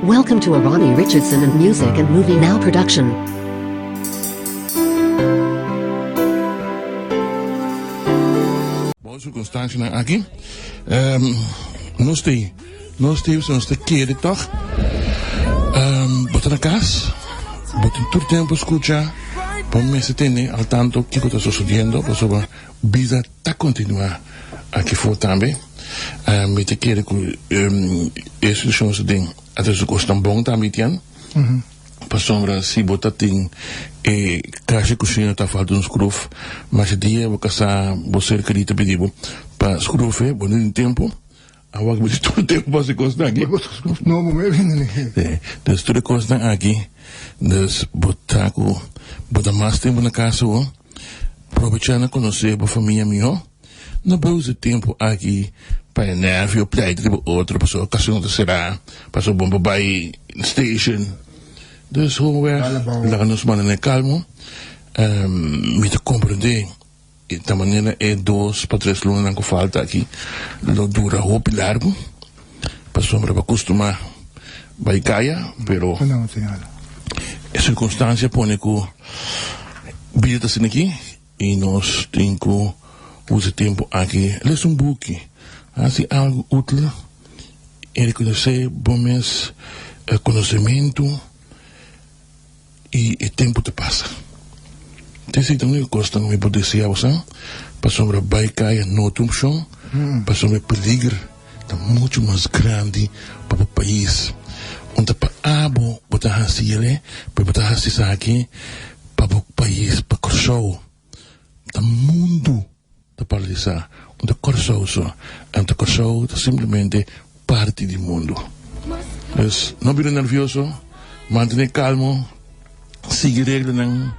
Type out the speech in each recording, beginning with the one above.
Welcome to a Ronnie Richardson and Music and Movie Now production. Bon circunstancianan aki. Um, nos te, nos te, nos te kere toch. Um, bo ta na cas, bo tin tur tempo escucha, bo mester tene al tanto kiko ta sucediendo, pasobra bida ta continua aki for tambe. Um, mi ta kere cu um, e situacion sa den a trece cosnan bon tambe, Etienne. Pasobra si bo ta tin e kasha kushina ta falta un skruf, masha dia bo kasá bo ser kerí ta pidi bo pa skruf e, bo no tin tempu, awor bo tin tur tempu pa hasi kosnan aki. Bo ta skruf nobo me bini ni. Sí, dus tur e kosnan aki, dus bo ta ku bo ta mas tempu na kas awor, probechá na konosé bo famia mihó, no bo usa e tempu aki pa e nèrvio pleita riba otro pasobra okashon ta será, pasobra bo no por bai station. Dus hoewel laga nos mantené kalmo, mi ta komprendé ta manera e dos pa tres lunanan ku falta aki lo dura hopi largu pasobra bo a kustumá bai kaya, pero e sirkunstansia pone ku bida ta asina aki. I nos tin ku usa e tempu aki lesa un buki, hasi algu útil i rekonosé bo mes konosementu i e tempu ta pasa. Ta esei ta úniko kos ku mi por deseá boso, pasobra bai kaya no ta un opshon, pasobra e peliger ta muchu mas grandi pa bo pais. Un ta pa abo bo ta hasi el'e, pero bo ta hasi esaki pa bo pais, pa Kòrsou. Ta mundu ta paralisá, un ta Kòrsou so. En ta Kòrsou ta simplemente parti di mundu. Dus no bira nervioso, mantené kalmo. Sigui reglanan,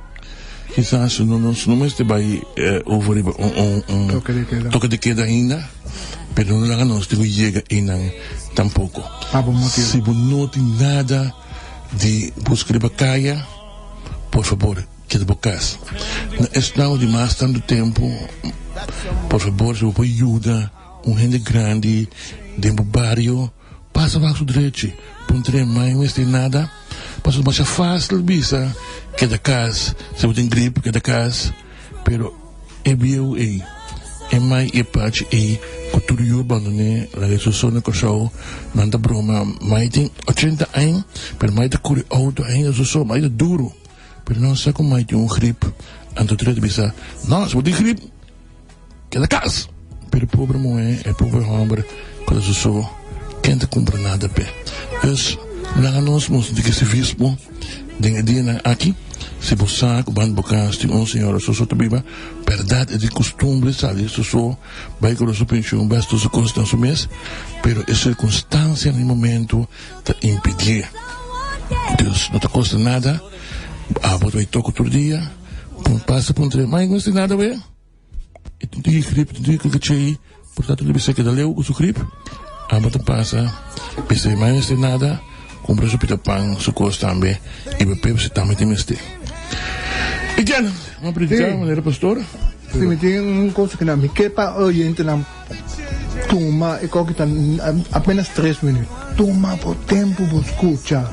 kisas no nos no mester bai over riba un un toke de keda ainda, pero no laga nos tin ku yega einan tampoko. Si bo no tin nada di buska riba kaya, por fabor keda bo kas. Na esnan di mas tantu tempu, por fabor si bo por yuda un hende grandi den bo bario, Pasa wak su drechi, puntr'é mai mester nada, pasobra masha fácil bisa keda kas, si bo tin grip keda kas, pero e bieu ei, e mai i e pachi ei ku tur yu a bandoné laga su so na Kòrsou, nan ta broma, mai tin ochenta aña, pero mai ta kuri outo ainda su so, mai ta duru, pero nan sa ku mai tin un grip, anto tur e ta bisa, no, si bo tin grip. Keda kas! Pero e pobre muhé, e pobre hòmber ku ta su so, ken ta kumpra nada p'e? Dus, laga nos mustra di ke sivismo den e dianan aki. Si bo sa ku banda bo kas tin un señora su so ta biba, bèrdat e tin kustumbre sali su so, bai kobra su penshun, bai hasi tur su kosnan su mes, pero e sirkunstansia na e momentu ta impidié. Dus, no ta kosta nada, abo ta bai toko tur dia, pasa puntra e, Mai, no mester nada wea? E tin tiki grip, tin tiki kakachei, por tanto lo bisa keda leu ku su grip. Abo ta pasa, bisa e mai mester nada, kumpra su pita pan, su kos tambe, i bo pepsi tambe tin mester. I Ken, bo a prediká manera pastor? Si, mi tin un kos ku mi ke pa oyentenan tuma e koki ta apenas tres minüt. Tuma bo tempu bo skucha.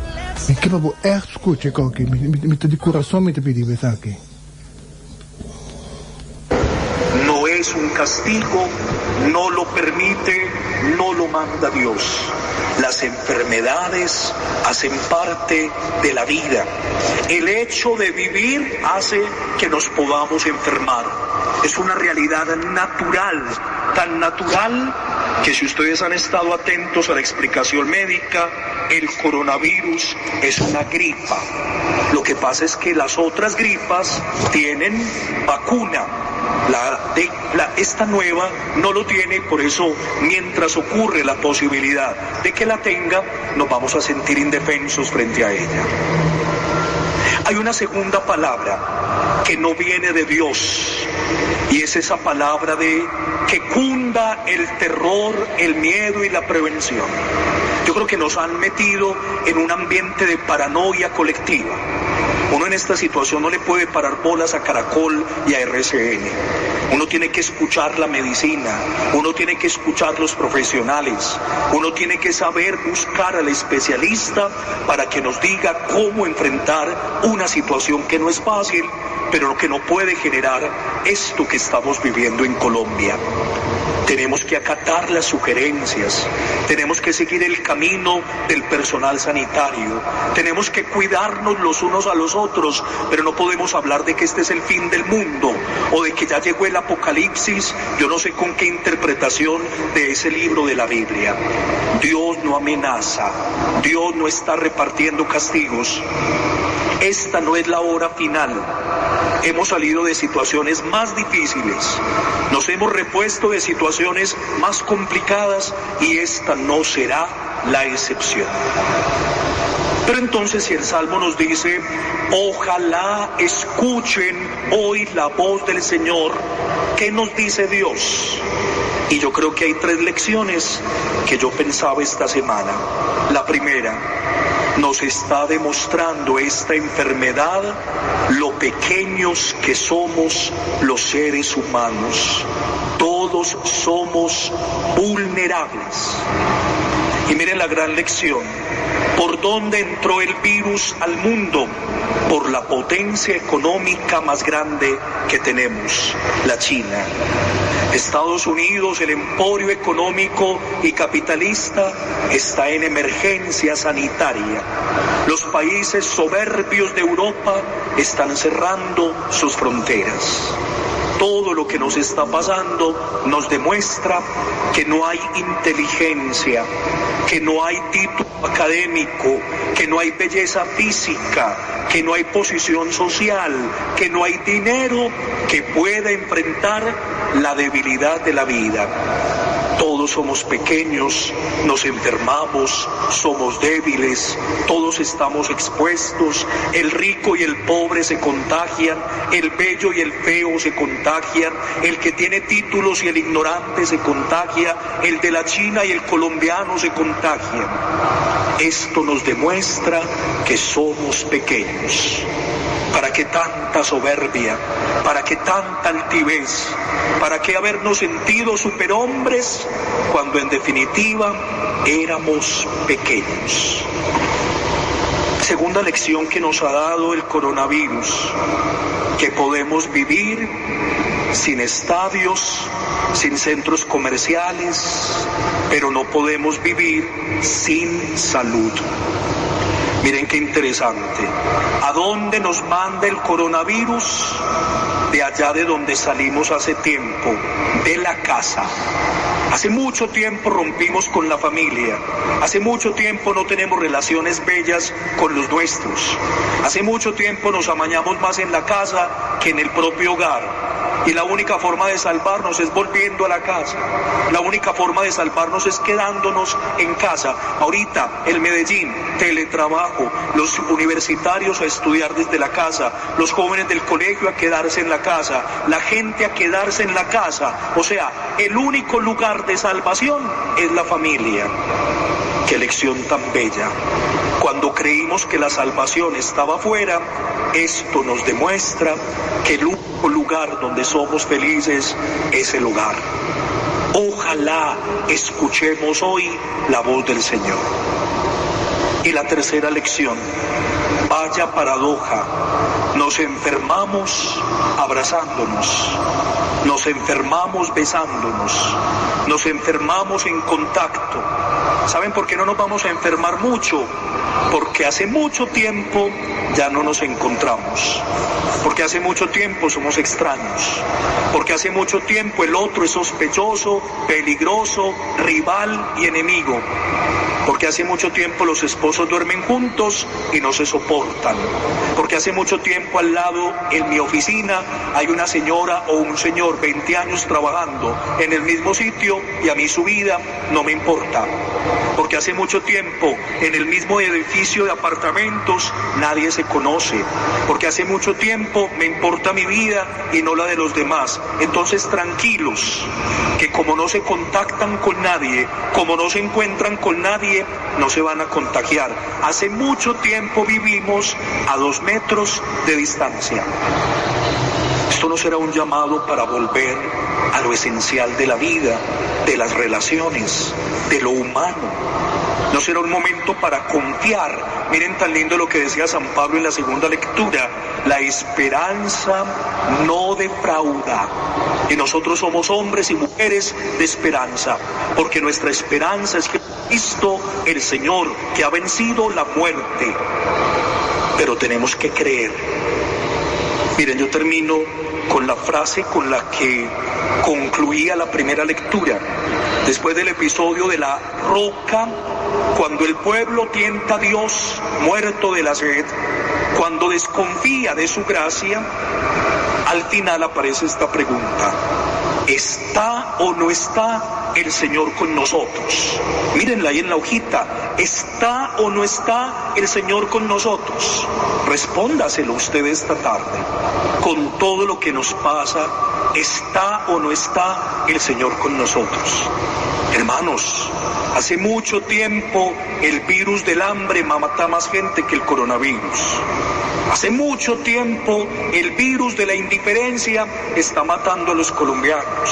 Mi ke pa bo ègt skucha e koki. Mi ta di kurason mi ta pidi bo esaki. No es un castigo, no lo permite, no lo manda Dios. Las enfermedades hacen parte de la vida. El hecho de vivir hace que nos podamos enfermar. Es una realidad natural, tan natural que si ustedes han estado atentos a la explicación médica, el coronavirus es una gripa. Lo que pasa es que las otras gripas tienen vacuna. La de, la, esta nueva no lo tiene y por eso mientras ocurre la posibilidad de que la tenga, nos vamos a sentir indefensos frente a ella. Hay una segunda palabra que no viene de Dios y es esa palabra de que cunda el terror, el miedo y la prevención. Yo creo que nos han metido en un ambiente de paranoia colectiva. Uno en esta situación no le puede parar bolas a Caracol y a RCN. Uno tiene que escuchar la medicina, uno tiene que escuchar los profesionales, uno tiene que saber buscar al especialista para que nos diga cómo enfrentar una situación que no es fácil, pero que no puede generar esto que estamos viviendo en Colombia. Tenemos que acatar las sugerencias, tenemos que seguir el camino del personal sanitario, tenemos que cuidarnos los unos a los otros, pero no podemos hablar de que este es el fin del mundo o de que ya llegó el apocalipsis, yo no sé con qué interpretación de ese libro de la Biblia. Dios no amenaza, Dios no está repartiendo castigos. Esta no es la hora final. Hemos salido de situaciones más difíciles, nos hemos repuesto de situaciones más complicadas y esta no será la excepción. Pero entonces si el Salmo nos dice, ojalá escuchen hoy la voz del Señor, ¿qué nos dice Dios? Y yo creo que hay tres lecciones que yo pensaba esta semana. La primera, nos está demostrando esta enfermedad lo pequeños que somos los seres humanos. Todos somos vulnerables. Y miren la gran lección. ¿Por dónde entró el virus al mundo? Por la potencia económica más grande que tenemos, la China. Estados Unidos, el emporio económico y capitalista, está en emergencia sanitaria. Los países soberbios de Europa están cerrando sus fronteras. Todo lo que nos está pasando nos demuestra que no hay inteligencia, que no hay título académico, que no hay belleza física, que no hay posición social, que no hay dinero que pueda enfrentar la debilidad de la vida. Todos somos pequeños, nos enfermamos, somos débiles, todos estamos expuestos, el rico y el pobre se contagian, el bello y el feo se contagian, el que tiene títulos y el ignorante se contagia, el de la China y el colombiano se contagian. Esto nos demuestra que somos pequeños. ¿Para qué tanta soberbia? ¿Para qué tanta altivez? ¿Para qué habernos sentido superhombres cuando en definitiva éramos pequeños? Segunda lección que nos ha dado el coronavirus, que podemos vivir sin estadios, sin centros comerciales, pero no podemos vivir sin salud. Miren qué interesante. ¿A dónde nos manda el coronavirus? De allá de donde salimos hace tiempo, de la casa. Hace mucho tiempo rompimos con la familia. Hace mucho tiempo no tenemos relaciones bellas con los nuestros. Hace mucho tiempo nos amañamos más en la casa que en el propio hogar. Y la única forma de salvarnos es volviendo a la casa. La única forma de salvarnos es quedándonos en casa. Ahorita, el Medellín, teletrabajo, los universitarios a estudiar desde la casa, los jóvenes del colegio a quedarse en la casa, la gente a quedarse en la casa. O sea, el único lugar de salvación es la familia. Qué lección tan bella. Cuando creímos que la salvación estaba afuera, esto nos demuestra que el único lugar donde somos felices es el hogar. Ojalá escuchemos hoy la voz del Señor. Y la tercera lección, vaya paradoja, nos enfermamos abrazándonos, nos enfermamos besándonos, nos enfermamos en contacto. ¿Saben por qué no nos vamos a enfermar mucho? Porque hace mucho tiempo ya no nos encontramos, porque hace mucho tiempo somos extraños, porque hace mucho tiempo el otro es sospechoso, peligroso, rival y enemigo, porque hace mucho tiempo los esposos duermen juntos y no se soportan, porque hace mucho tiempo al lado en mi oficina hay una señora o un señor 20 años trabajando en el mismo sitio y a mí su vida no me importa, porque hace mucho tiempo en el mismo edificio de apartamentos nadie se conoce, porque hace mucho tiempo me importa mi vida y no la de los demás. Entonces tranquilos, que como no se contactan con nadie, como no se encuentran con nadie, no se van a contagiar. Hace mucho tiempo vivimos a 2 metros de distancia. Esto no será un llamado para volver a lo esencial de la vida, de las relaciones, de lo humano. No será un momento para confiar. Miren tan lindo lo que decía San Pablo en la segunda lectura. La esperanza no defrauda. Y nosotros somos hombres y mujeres de esperanza, porque nuestra esperanza es Cristo el Señor, que ha vencido la muerte. Pero tenemos que creer. Miren, yo termino con la frase con la que concluía la primera lectura. Después del episodio de la roca, cuando el pueblo tienta a Dios muerto de la sed, cuando desconfía de su gracia, al final aparece esta pregunta. ¿Está o no está el Señor con nosotros? Mírenla ahí en la hojita. ¿Está o no está el Señor con nosotros? Respóndaselo usted esta tarde. Con todo lo que nos pasa, ¿está o no está el Señor con nosotros? Hermanos, hace mucho tiempo el virus del hambre mata más gente que el coronavirus. Hace mucho tiempo el virus de la indiferencia está matando a los colombianos.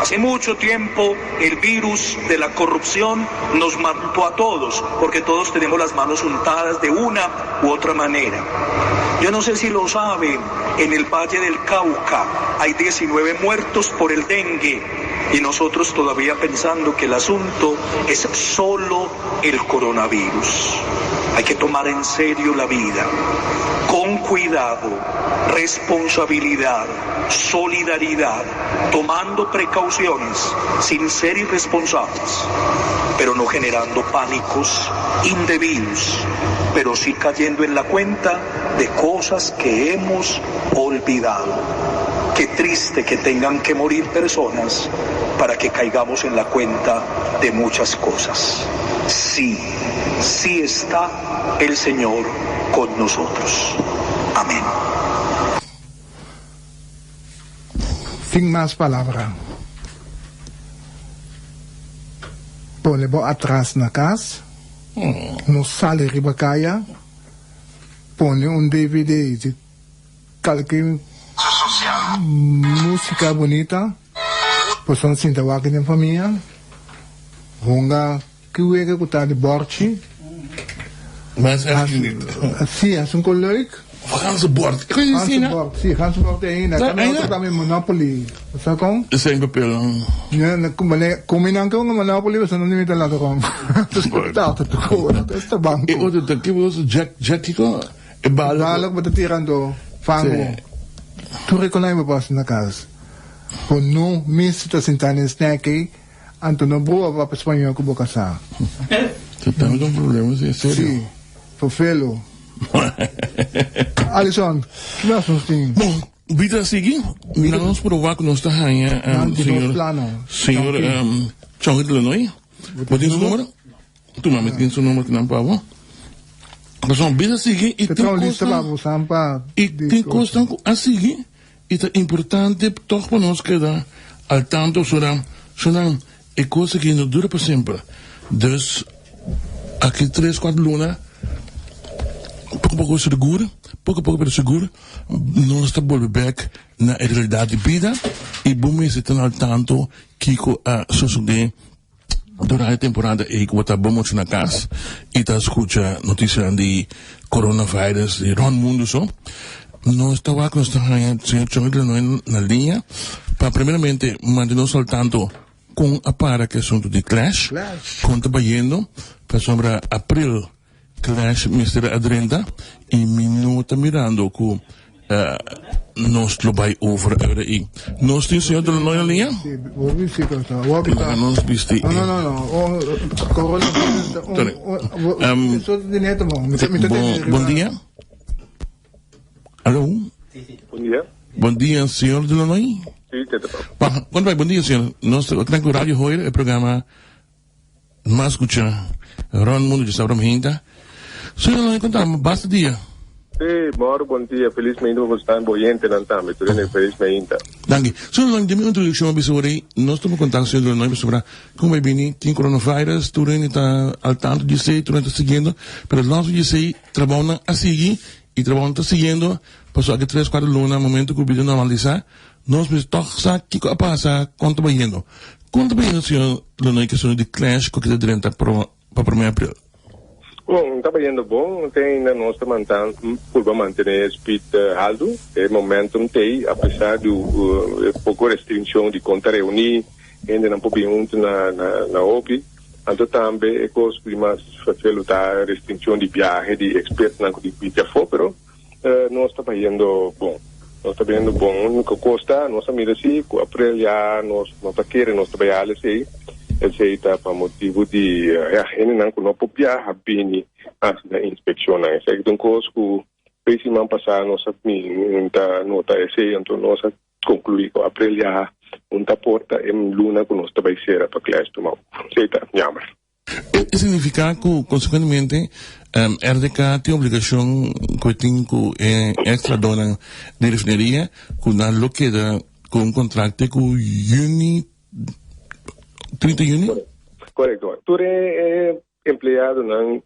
Hace mucho tiempo el virus de la corrupción nos mató a todos, porque todos tenemos las manos untadas de una u otra manera. Yo no sé si lo saben, en el Valle del Cauca hay 19 muertos por el dengue y nosotros todavía pensando que el asunto es solo el coronavirus. Hay que tomar en serio la vida, con cuidado, responsabilidad, solidaridad, tomando precauciones, sin ser irresponsables, pero no generando pánicos indebidos, pero sí cayendo en la cuenta de cosas que hemos olvidado. Qué triste que tengan que morir personas para que caigamos en la cuenta de muchas cosas. Sí, sí está el Señor con nosotros. Amén. Sin mas palabra. Pone bo atras na cas. No sali riba caya. Pone un DVD di kalke musica bunita. Boso sinta wak den famia. Hunga ki wega ku ta di borchi. Mas echt niet. Si, haci un ko leuk. Of ganzenbord. Ik weet niet zien, hè? Ganzenbord, si, ganzenbord ainda. Ta, Tambe ainda? otro tambe Monopoly. Sa kon? Zijn papel. Ja, na kom bale, kom in anke un Monopoly, we zijn nog niet met de laten kom. Dus betaalt het toch, dat is de bank. E otro ta ki was Jack Jack kiko? E bala. Balok bata tirando fango. Si. Tur e konai bo pasa na kas. Bo no mester ta sintá den snack ei, anto no brua papia spañó ku bo kasá. Ta tambe ta un problema, si, serio. Si, ferfelu. Alison, ki mas nos tin? Bon, bida sigui. Mira nos proba ku nos ta haña Nan di nos señor plano. señor Chonky Delanoy. Bo tin su numero? Tu mami tin su numero kinan pa bo. Pasobra bida sigui i Te tin traha un lista pa kosnan bo san pa i di tin kos. kosnan ku a sigui i ta importante tòg pa nos keda al tanto pasobra sonan e kos aki no dura pa semper. Dus aki tres kuater luna poko poko sigur poko poko pero sigur nos ta bolbe bèk na e realidat di bida i bo mester ta al tanto kiko a sosodé Durante e temporada ei ku bo ta bon muchu na kas i ta skucha notisianan di coronavirus di rònt mundu so, nos ta wak nos ta haña señor Chongy Delanoy na liña pa primeramente mantene nos al tanto kon a para ku e asuntu di Clash, kon ta bayendo, pasobra april Clash mester a drenta y mi no ta mirando cu nos lo bay over ahora y nos tin señor de la liña? Laga nos bisti. Sorry. Bon dia. Alo. Bon dia. Bon dia señor de la Noy. Sí, Bon dia señor. Nos ta cu Radio Hoyer e programa Mas scucha rond mundo dje sabra mhinta. Señor Loni conta mi basta dia. Sí, moro bon dia, feliz mainta pa boso tambe, bo oyentenan tambe, tur hende feliz mainta. Danki. Señor Loni, den mi introduccion a bisa ora nos tuma contacto señor Loni pasobra como bay bini tin coronavirus, tur hende ta al tanto di esey, tur hende ta siguiendo, pero los di esey trabounan a sigui y trabounan ta siguiendo. Pasobra aki tres kuater luna momento ku bida normalisá nos mester tòg sa kiko a pasa kon ta bayendo. Kon ta bayendo señor Lanoy kestion di Clash ku kita drenta pa promé april? Bon, ta bayendo bon. Te ainda nos ta mantan purba mantené e speed haltu. E momentum t'ei apesar di e poko restrikshon di kon ta reuní hendenan por bin huntu na na hopi. Anto tambe e kos ku di mas felu ta restrikshon di biahe di ekspertnan ku di bini afó, pero Nos ta bayendo bon. Nos ta bayendo bon. Unico cos ta, nos a mira si cu april ya nos no ta kere nos ta bay hala esey. Esey ta pa motibo di, ya, hendenan cu no por biaha bini haci nan inspeccionnan. Esaki ta un cos cu tres siman pasa nos a ta nota esey, anto nos a conclui cu april ya un ta por ta e luna cu nos ta bay cera pa Clash tuma over. Esey ta jammer. E significa cu consecuentemente RDK tin obligacion cu e tin cu e extradornan di refineria cu nan lo keda cu un contract te cu juni, 30 juni? Corecto. Tur e empleadonan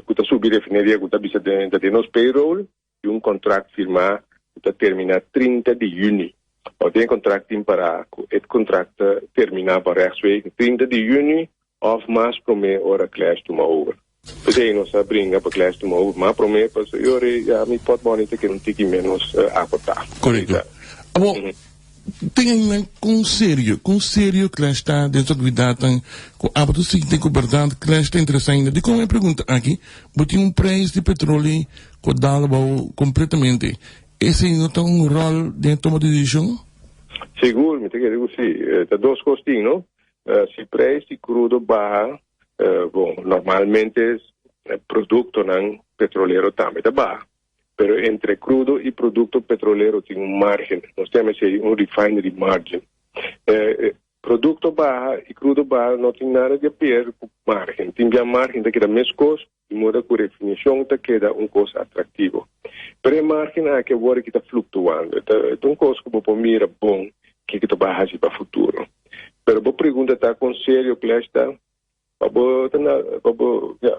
cu ta subi refineria cu ta bisa den ta den nos payroll di un contract firma cu ta termina 30 di juni. Awor den e contract tin para cu e contract ta termina pa rechtswege 30 di juni of mas prome ora Clash tuma over. P'esey nos a bringa pa Clash tuma over mas prome pasobra yori ya mi potmoni ta keda un tiki menos acota. Corecto. Awor, Tin ainda kon serio, kon serio Clash ta den su aktividatnan ku abo ta sinti ku bèrdat Clash ta interesá ainda? Dikon e pregunta aki? Bo tin un preis di petroli ku a dal abou kompletamente. Esei no ta un ròl den e toma di desishon? Sigur, mi ta kere ku si. Ta dos kos tin, no? Si preis di krudo baha, bon, normalmente produktonan petrolero tambe ta baha. Pero entre crudo y producto petrolero tin un margen, nos ta yama esey un refinery margin. Producto baha y crudo baha no tin nada di haber cu margen. Tin bia margen ta keda mescos di moda cu refinacion ta keda un cos atractivo. Pero e margen aki awor aki ta fluctuando. E ta un cos cu bo por mira bon kico ta bay haci pa futuro. Pero bo pregunta ta con serio Clash ta? Pa bo ta na, pa bo, ya,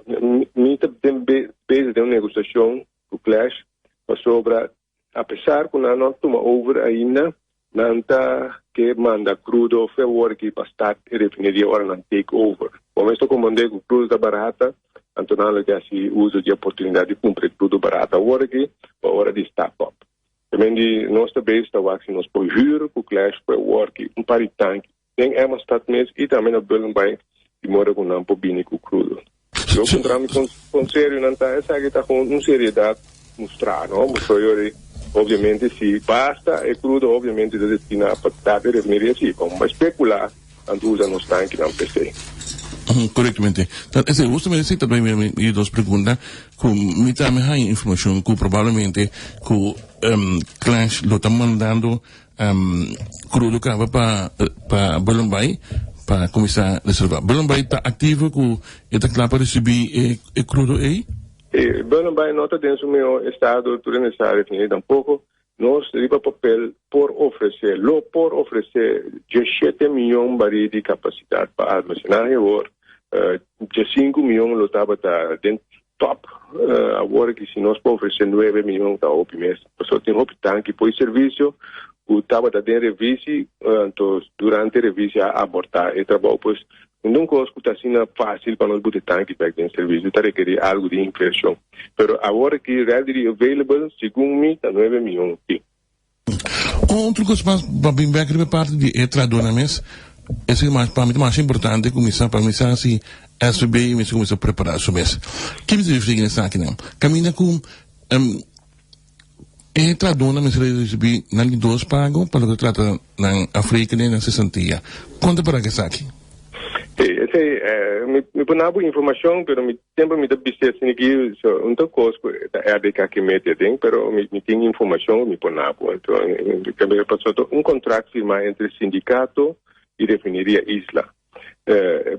mi ta den bezig den un negosiashon ku Clash pasobra apesar ku nan no a tuma over ainda, nan ta ke manda krudo fe awor aki pa start e refineria ora nan take over. Bo mes ta komprondé ku krudo ta barata, anto nan lo ke hasi uso di e oportunidat di kumpra e krudo barata awor aki pa ora di start up. También di nos ta bezig ta wak si nos por hür ku Clash pa awor aki un par di tanki Den Emmerstad mes y tambe na Bullenbaai di moda cu nan por bini cu crudo. Lo puntra mi con con serio nan ta, esaki ta con un seriedad mustra, no? Mustra yori, obviamente si basta e crudo obviamente ta destina pa tap e refineria si, pa un specula nan ta usa nos tankinan p'esey. Corectamente. Ta esey hustamente esey ta bay mi mi dos pregunta cu mi tambe haña informacion cu probablemente cu Clash lo ta mandando Crudo caba pa pa Bullenbaai pa cuminsa reserva. Bullenbaai ta activo cu e ta cla pa ricibi e e crudo ey? E Bullenbaai no ta den su mihor estado tur e necesario fin ey tampoco. Nos riba papel por ofrece, lo por ofrece diesshete miyon barí di capacidad pa almacenahe awor. Diescinco miyon lo tabata den Top. Awor aki si nos por ofrece nuebe miyon ta hopi mes. Pasobra tin hopi tanki por e servicio cu tabata den revisi, anto durante revisi a aborta e trabou. Pues no ta un cos cu ta asina facil pa nos buta e tanki bek den servicio, ta rekeri algo di inversion. Pero awor aki readily available segun mi ta nuebe miyon tin. Un otro cos mas pa bin bek riba e parti di e trahadornan mes, esaki mas pa mi ta mas importante cuminsa pa mi sa si SVB mester cuminsa prepara su mes. Ke mi ta referi na esakinan? Caminda cu e trahadornan mester ricibi nan di dos pago pa loke ta trata nan afrekening nan cesantia. Con ta para cu esaki? Sí, esey mi por na bo informacion pero mi Semper mi ta bis'é asina ki so un ta kos ku ta RDK ke mete aden, pero mi mi tin informashon ku mi por na bo. Anto pasobra ta un kontrakt firmá entre sindikato i Refineria Isla.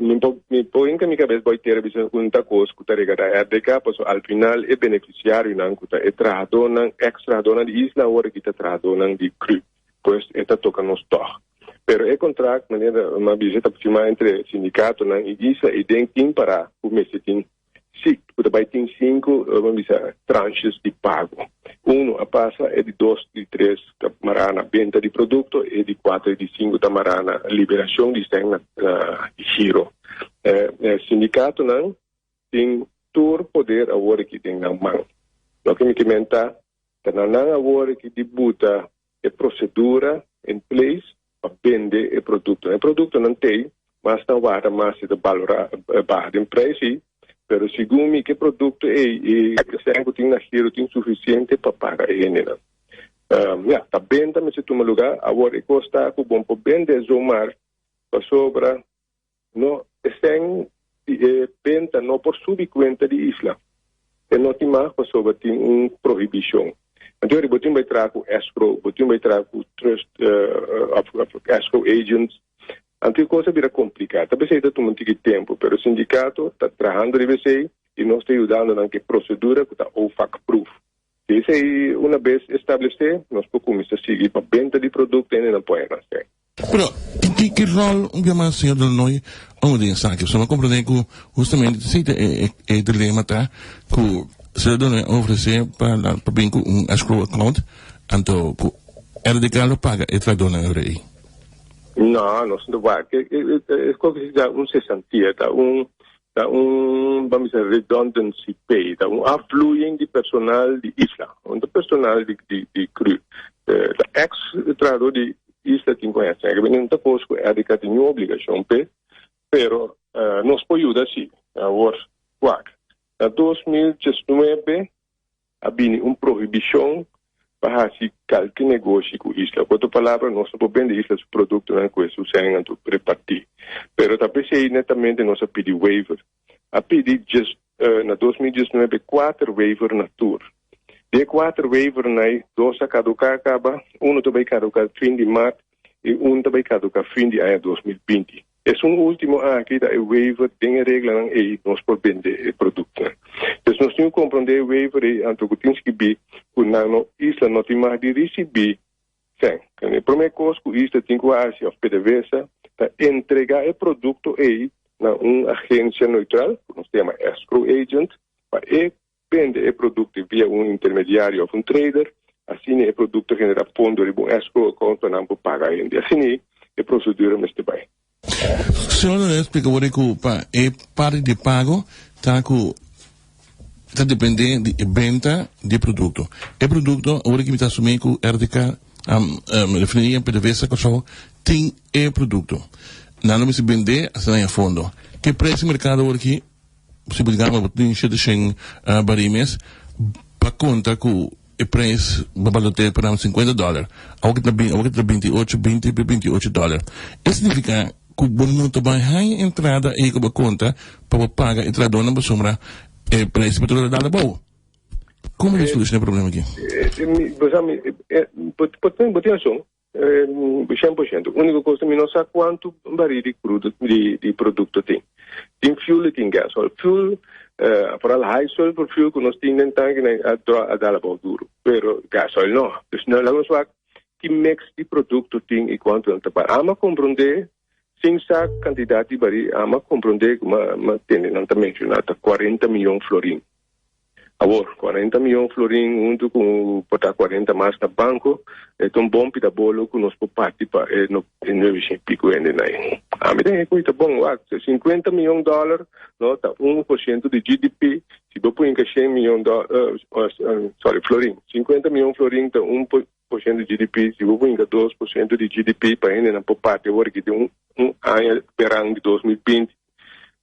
Mi por mi por hinka mi kabes bou tera bisa ku un ta kos ku ta regardá RDK, pasobra al final e benefisiarionan ku ta e trahadónan, eks trahadónan di Isla awor aki ta trahadónan di cru. Pues e ta toka nos tòg. Pero e kontrakt, manera mi a bisa, ta firmá entre sindikatonan i Isla i den tin pará ku mester tin. Sí, ku ta bai tin sinku, ban bisa, tranches di pago. Unu a pasa, e di dos, di tres ta mará na benta di produkto, e di kuater i di sinku ta mará na liberashon di sèn na giro. E sindikatonan tin tur poder awor aki den nan man. Loke mi ke menta ta na nan awor aki di buta e procedura in place pa bende e productonan. E productonan t'ey, mas nan warda mas e ta balora baha den prijs ey, pero segun mi ke producto ey e sèn ku tin na giro tin suficiente pa paga e hendenan. Ya, ta benta mester tuma lugar, awor e kos ta ku bon por bende zomaar pasobra No, e sèn di e benta no por subi kuenta di isla. E no tin mag pasobra tin un prohibishon. Anto bo tin bai traha ku escrow, bo tin bai traha ku trust òf escrow agents. Anto e kos a bira kompliká. Ta p'esei ta tuma un tiki tempu, pero sindikato ta trahando riba esei i nos ta yudando nan ku e prosedura ku ta OFAC proof. Si esei una bes establesé, nos por kuminsá sigui pa benta di produkto hende nan pone nan sèn. Pero, ki ki rol un bia mas señor Delanoy unda den esaki? Pasobra mi a comprende cu hustamente ta esey ta e dilema ta cu señor Delanoy a ofrece pa pa bin cu un escrow account anto cu RDK lo paga e trahadornan ora ey. No, nos no ta wak. E cos aki ta un cesantia, ta un ta un ban bisa redundancy pay, ta un afvloeiing di personal di isla, no ta personal di di di cru. Ta ex trahador di isla tin cu hasi. Aki no ta cos cu RDK tin niun obligacion p'e, pero nos por yuda si. Awor, wak, na 2019 a bini un prohibishon pa hasi kalke negoshi ku isla. Ku otro palabra, nos no por bende isla su produktonan ku e su sènnan tur repartí. Pero ta p'esei netamente nos a pidi waiver. A pidi djes na 2019 kuater waiver na tur. Di e kuater waivernan ei, dos a kaduká kaba, unu ta bai kaduká fin di mart i un ta bai kaduká fin di aña 2020. Esun ultimo aki ta e waiver den e reglanan ei nos por bende e productonan. Dus nos tin cu comprende e waiver ei anto cu tin skibi cu nan no isla no tin mag di ricibi cen. E prome cos cu isla tin cu haci of PDVSA ta entrega e producto ei na un agencia neutral cu nos ta yama escrow agent pa e bende e producto via un intermediario of un trader, asina e producto genera fondo riba un escrow account pa nan por paga hende. Asina ei e procedura mester bai. Señor Lorenzo splica worde cu pa e parti di pago ta cu ta depende di e benta di e producto. E producto awor ki mi ta asumi cu RDK, Refineria PDVSA Kòrsou tin e producto. Nan lo mester bende asina nan e fondo. Ke prijs di mercado awor ki? Si bo gama bo tin shete shen barí mes pa konta ku e preis bo balote pa nan sinkuenta dòler awor ki ta bin awor ki ta 28 20 pa 28 dòler e signifiká ku bo no ta bai haña entrada ei ku bo konta pa bo paga e trahadónan pasobra e preis di petroleo a dal abou. Komo bo solushoná e problema aki? Bo sa mi bo tin rason. 100%. Úniko kos mi no sa kuantu barí di krudo di di produkto tin. Tin fuel i tin gasoil. Fuel, eh, vooral high sulfur fuel ku nos tin den tanki nan a dro a dal abou duru. Pero gasoil no. Dus no laga nos wak ki mix di produkto tin i kuantu nan ta paga. Ama komprondé sin sa kantidat di barí, ama komprondé ku ma ma tende nan ta menshoná ta 40 miyon florin. Awor, 40 miyon florin huntu ku por ta 40 mas na banko, e ta un bon pida bolo ku nos por parti pa e no e nuebe shen piku hendenan ei. Ami ta hei ku e ta bon, wak, 50 miyon dòler no ta 1% di GDP, si bo por hinka shen miyon dò sorry florin, 50 miyon florin ta 1% di GDP, si bo por hinka 2% di GDP pa hendenan por parti awor aki den un aña beran di 2020.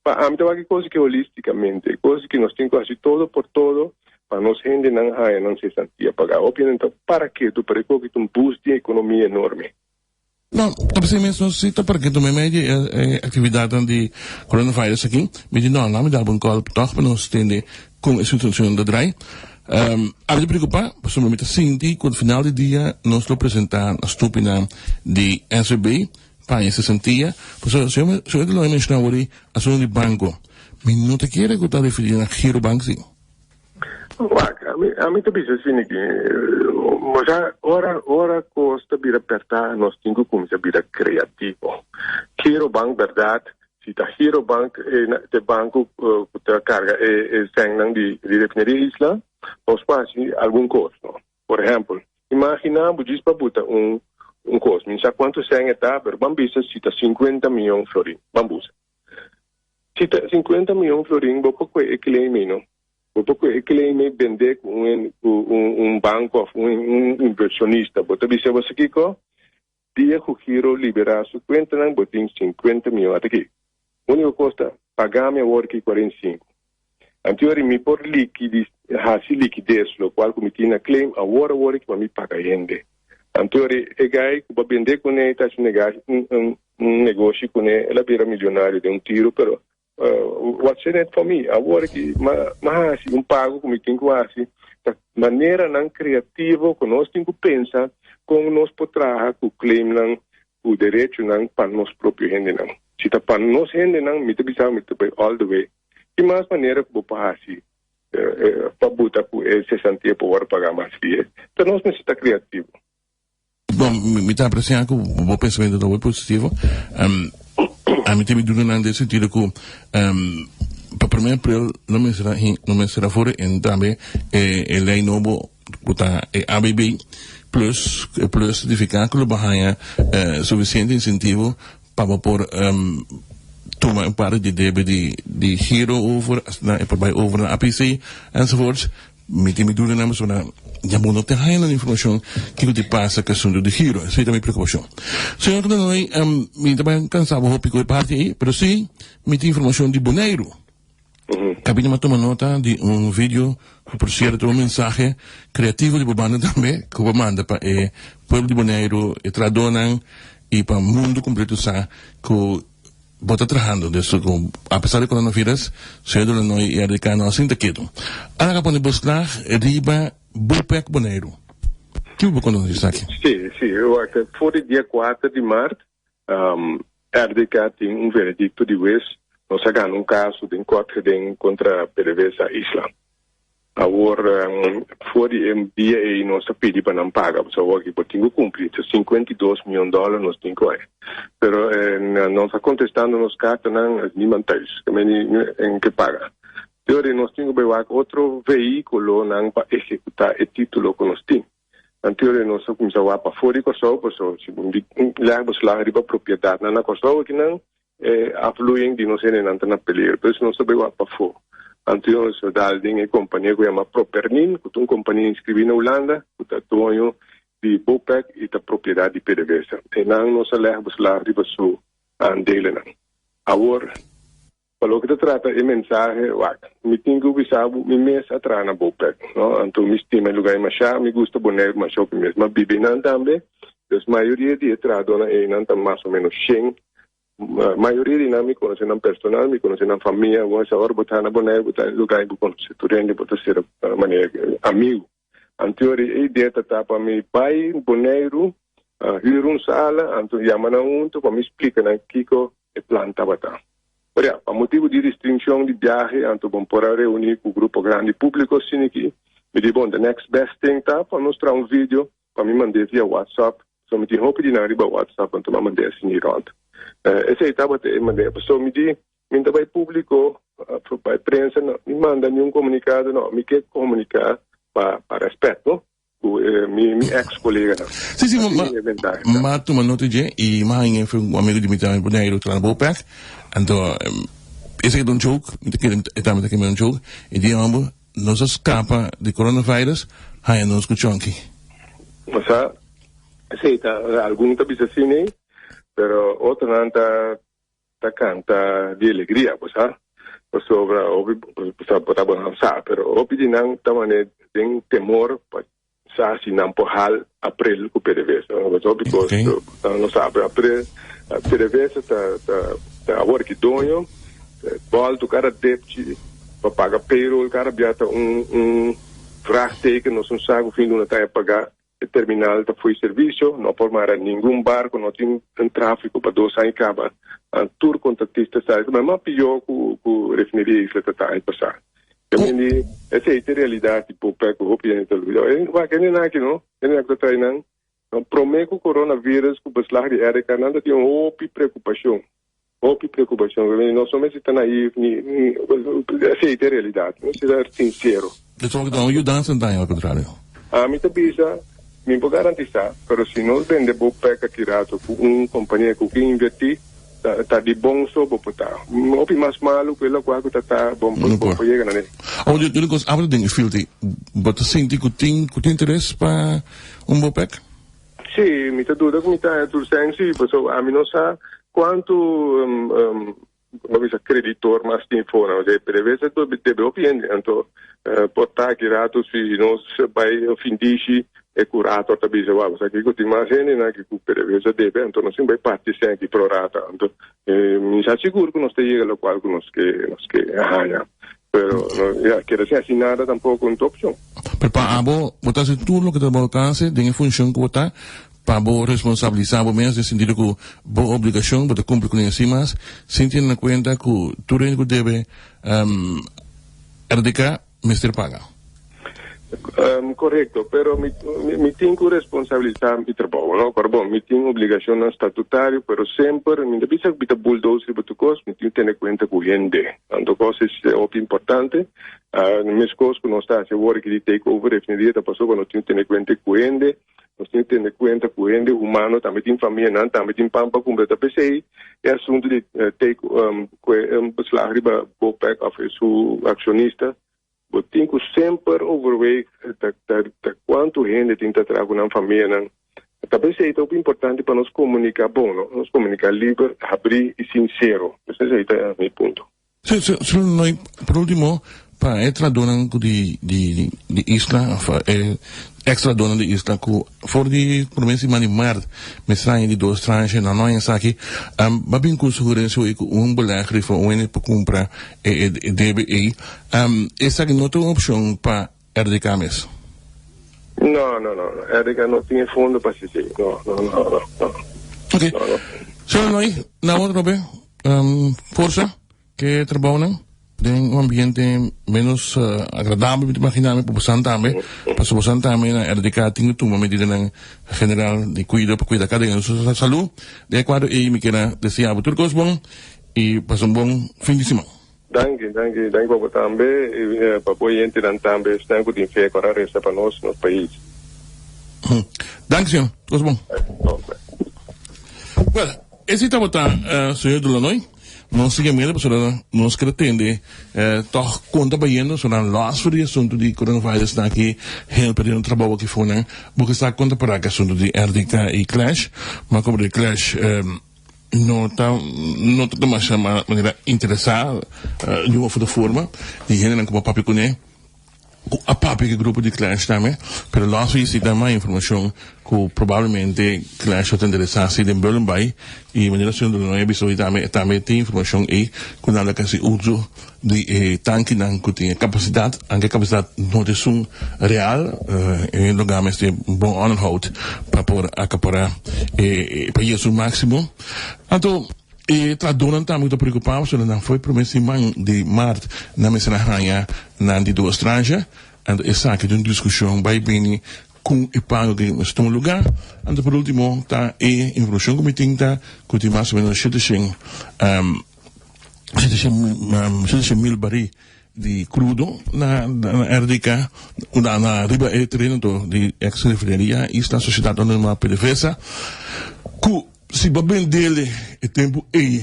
Pa ami ta wak e kos aki holisticamente, e kos aki nos tin ku hasi todo por todo pa nos hendenan haña nan sesantia pagá. Hopi hende ta para ketu, pero e koki ta un boost di ekonomia enorme. No, ta p'esei mes nos si ta para ketu meimei di e aktividatnan di coronavirus aki. Mi di no, laat mi dal bo un kòl tòg pa nos tende kon e situashon ta drai. Ami ta preokupá pasobra mi ta sinti ku final di dia nos lo presentá na stupinan di SVB Paña sesentia, pasobra señor señor Delon a menciona awor e asunto di banco. Mi no ta kere cu ta referi na Girobank si. Wak, ami ami ta bisa asina ki, bo sa ora ora cos ta bira perta nos tin cu cuminsa bira creativo. Girobank berdad. Si ta Girobank e banco ku ta karga e sènnan di Refineria Isla, nos por hasi algun kos, no? Por ehèmpel, imaginá bo djis pa buta un un kos, mi no sa kuantu sèn e ta, pero ban bisa si ta sinkuenta mion florin, ban busa. Si ta sinkuenta mion florin bo por kue e claim ei, no? Bo por kue e claim ei bendé ku un ku un banko òf un invershonista. Bo ta bisa bo sa kiko? Dia ku Giro liberá su kuentanan bo tin sinkuenta mion at'akí. Úniko kos ta pagá mi awor ki 45. Anteori mi por likidis hasi likides lokual ku mi tin na claim awor awor ki pa mi paga hende. Anteori e gai ku bo a bende kuné ta hasi negashi un un negoshi kuné el a bira milionario den un tiro pero What's in it for me? Awor ki m'a hasi un pago ku mi tin ku hasi, ta maneranan kreativo ku nos tin ku pensa kon nos por traha ku claimnan, ku derechonan pa nos propio hendenan. Si ta pa nos hendenan, mi ta bisa mi ta bai all the way. Tin mas manera ku bo por hasi pa buta ku e sesantia por wòrdu pagá mas bie. Ta nos mester ta kreativo. Bon, mi ta apreciá cu bo pensamiento ta muy positivo. Ami tin mi dudanan den sentido cu pa primer april no mester a no mester a for en tambe e ley nobo cu ta e ABB plus, e plus significa cu lo bo haya suficiente incentivo pa bo por tuma un parti di debe di giro over, asina e por bay over na APC enzovoorts. Mi tin mi dudanan pasobra ya bo no ta haña nan informashon kiko ta pasa ku asuntu di giro. Esei ta mi preokupashon. Señor Cantanoy, mi ta bai kansa bo hopi ku e parti ei, pero si mi tin informashon di Boneiru. Kabina mi a tuma nota di un video ku por sierto un mensahe kreativo di bo banda tambe ku bo manda pa e pueblo di Boneiru, e trahadónan i pa mundu kompleto sa ku Bo ta trahando, dus cu apesar di coronavirus, señor De Lannoy y RDK no a sinta ketu. Ana ka pone beslag riba Bopec Boneiru. Kico bo conta nos di esaki? Sí, sí. Wak, for di dia kuater di mart, RDK tin un veredicto di hues. Nos a gana un caso den kort geding contra PDVSA Isla. Awor, for di e dia ei nos ta pidi pa nan paga, pasobra awor aki bo tin ku kumpli, ta 52 mion dòler nos tin ku haña. Pero nos a kontestando nos kartanan, niman thuis, ke meni en ke paga. Te ora nos tin ku bai wak otro vehíkulonan pa ehekutá e título ku nos tin. Anto ora nos a kuminsá wak pafó di Kòrsou, pasobra si bo lèg beslag riba propiedatnan na Kòrsou akinan, E afluing di nos hendenan ta na peligro, por eso nos ta bay wak pafó. Anto nos a dal den e kompania ku yama Propernin, ku ta un kompania inskribí na Hulanda, ku ta doño di Bopec i ta propiedat di PDVSA. Einan nos a lèg beslag riba su aandelenan. Awor, pa loke ta trata e mensahe, wak, mi tin ku bisa bo, mi mes a traha na Bopec, no? Anto mi stima e lugá ei mashá, mi gusta Boneiru mashá hopi mes. Mi a biba einan tambe, dus mayoria di e trahadónan einan ta mas o ménos shen. Mayoria di nan mi konosé nan personal, mi konosé nan famia. Bo hasi ora bo ta na Boneiru, bo ta na e lugá i bo konosé tur hende, bo ta ser manera amigu. Anto e idea ta ta pa mi bai Boneiru, hür un sala, anto yama nan huntu pa mi splika nan kiko e plan tabata. Pero ya, pa motibu di restringshon di biahe, anto bo por a reuní ku grupo grandi públiko asina aki. Mi di, bon, the next best thing ta pa nos traha un video pa mi mand'é via WhatsApp. So mi tin hopi di nan riba WhatsApp, anto mi a mand'é asina rònt. Esei tabata e manera. Pasobra mi di, mi no ta bai públiko, bai prensa, no, mi manda niun komunikado, no. Mi ke komuniká pa pa rèspèt, no, ku mi mi èks koleganan. Sí, sí, ma, ma tuma nota dje i mi a haña un amigu di mi tambe Boneiru ta na Bopec. Anto esei ta un joke, mi ta kere e tambe ta kere mi un joke. E di hòmber. Nos a scapa di coronavirus, haña nos cu chonki. Sa, sí, ta, algun ta bisa asina, pero otronan ta ta canta di alegria, bo sa. Pasobra hopi, bo sa, bo ta bo nan sa, pero hopi di nan ta mane den temor pa sa si nan por hal April cu PDVSA. Pasobra hopi cos nan no sa, pero April, PDVSA ta ta ta awor ki doño, bolto cada depchi pa paga payroll, cada bia ta un un vraagteken, nos no sa cu fin luna ta e paga, e terminal ta fo'i servicio, no por mara ningun barco, no tin un trafico pa dos aña caba, tur contratista sa, ma mas pior cu cu refineria Isla ta ta aña pasa. Caminda esei ta e realidat di Bopec ku hopi hende ta lubida. E wak hendenan aki no, hendenan ku ta trae nan, promé ku coronavirus ku beslag di RK nan ta tin hopi preokupashon. Hopi preocupacion, nos no mester ta naïef ni, ni, esey ta e realidad, nos mester ta sincero. Esaki ta un yudansa anto, al contrario. Ami ta bisa, mi por garantisa, pero si nos bende bo pek aki rato cu un compania cu ke inverti, ta, ta di bon so bo por ta. Hopi mas malo cu e locual cu ta ta, bon por, bo por yega na ne. Awor, di un cos, abra den e field, bo ta sinti cu tin, cu tin interes pa un bo pek? Sí, mi ta duda ku mi ta haña tur sèn sí, pasobra ami no sa kuantu bo bisa kreditor mas tin for nan. Osea, PDVSA debe hopi hende, anto por ta aki ratu si nos bai findishi e kurator ta bisa wak, bo sa kiko tin mas hendenan aki ku PDVSA debe, anto nos tin bai parti sèn aki pro rata. Anto mi sa sigur ku nos ta yega lokual ku nos ke nos ke haña. Pero, no, ya, kere sin hasi nada tampoco un ta opcion. Pero pa abo, bo ta hasi tur loke ta bo alcance den e funcion cu bo ta, pa bo responsabilisa bo mes den sentido cu bo obligacion, bo ta cumpli cu ne sin mas, sin tene na cuenta cu tur hende cu debe RDK mester paga. Corecto, pero mi, mi tin cu responsabilisa mi trabou, no? Pero bon, mi tin obligacionnan statutario, pero semper, mi ta bisa cu mi ta bulldoze riba tur cos, mi tin cu tene cuenta cu hende. Tanto cos es hopi importante. Mescos cu nos ta haci awor aki di take over refineria ta pasobra nos tin cu tene cuenta cu hende, nos tin cu tene cuenta cu hende humano tambe tin famia, nan tambe tin pan pa cumpra. Ta p'esey e asunto di take cu e beslag riba Bopec of su accionista. Bo tin cu semper overweeg ta ta cuanto hende tin ta traha cu nan famianan. Ta p'esey ta hopi importante pa nos comunica bon, no? Nos comunica liber, habri y sincero. Esey ta mi punto. Sí, sí, sí, no, por ultimo, pa e trahadornan cu di, di, di isla, of e ex trahadornan di isla cu for di prome siman di maart mester haña di dos tranche, nan no haña esaki, ba bin cu sugerencia hoy cu un belegger rifa un hende pa cumpra e e debe ey. Esaki no ta un opcion pa RDK mes? No, no, no, no. RDK no tin e fondo pa haci esey. No, no, no, no, no. Ok. No, no. Señor Noy, na otro be, forsa ke trabounan den un ambiente menos agradabel, mi ta imagina mi, pa bosan tambe, pasobra bosan tambe na RDK tin ku tuma medidanan general di kuido pa kuida kada un su salú. Den e kuadro ei mi kier a desea bo tur kos bon i pasa un bon fin di siman. Danki, danki, danki pa bo tambe i pa bo oyentenan tambe, esnan ku tin fe ku a resa pa nos, nos pais. Danki señor, kos bon. Well, esei tabata señor Delanoy. Nos sigui mira pasobra nos ker tende tòg kon ta bayendo, so nan lòs for di asuntu di coronavirus nan aki hende perdiendo trabou aki for nan. Bo ke sa kon ta para ku asuntu di RDK i Clash, ma komo di Clash no ta no ta demasiado manera interesá di un of otro forma di hendenan ku bo a papia kuné ku a papia ku e grupo di Clash tambe pero lòs wi si ta mas informashon ku probablemente Clash lo ta interesá si den Bullenbaai i manera señor Delanoy a bisa hoy tambe e tambe tin informashon ei ku nan ta kasi uso di e tankinan ku tin e kapasidat anke e kapasidat no ta esun real e lugá mester bon onderhoud pa por akapará e pa yega su máksimo. Anto e trahadónan tambe ku ta preokupá pasobra nan for e promé siman di mart nan mester a haña nan di dos trancha anto esaki ta un diskushon bai bini ku e pago ke mester tuma lugá. Anto por último ta e informashon ku mi tin ta ku tin mas o ménos 700 700 mil barí di krudo na RDK, na na riba e tereno to di ex refineria Isla Sociedad Anonima PDVSA, ku si bo bendele e tempu ei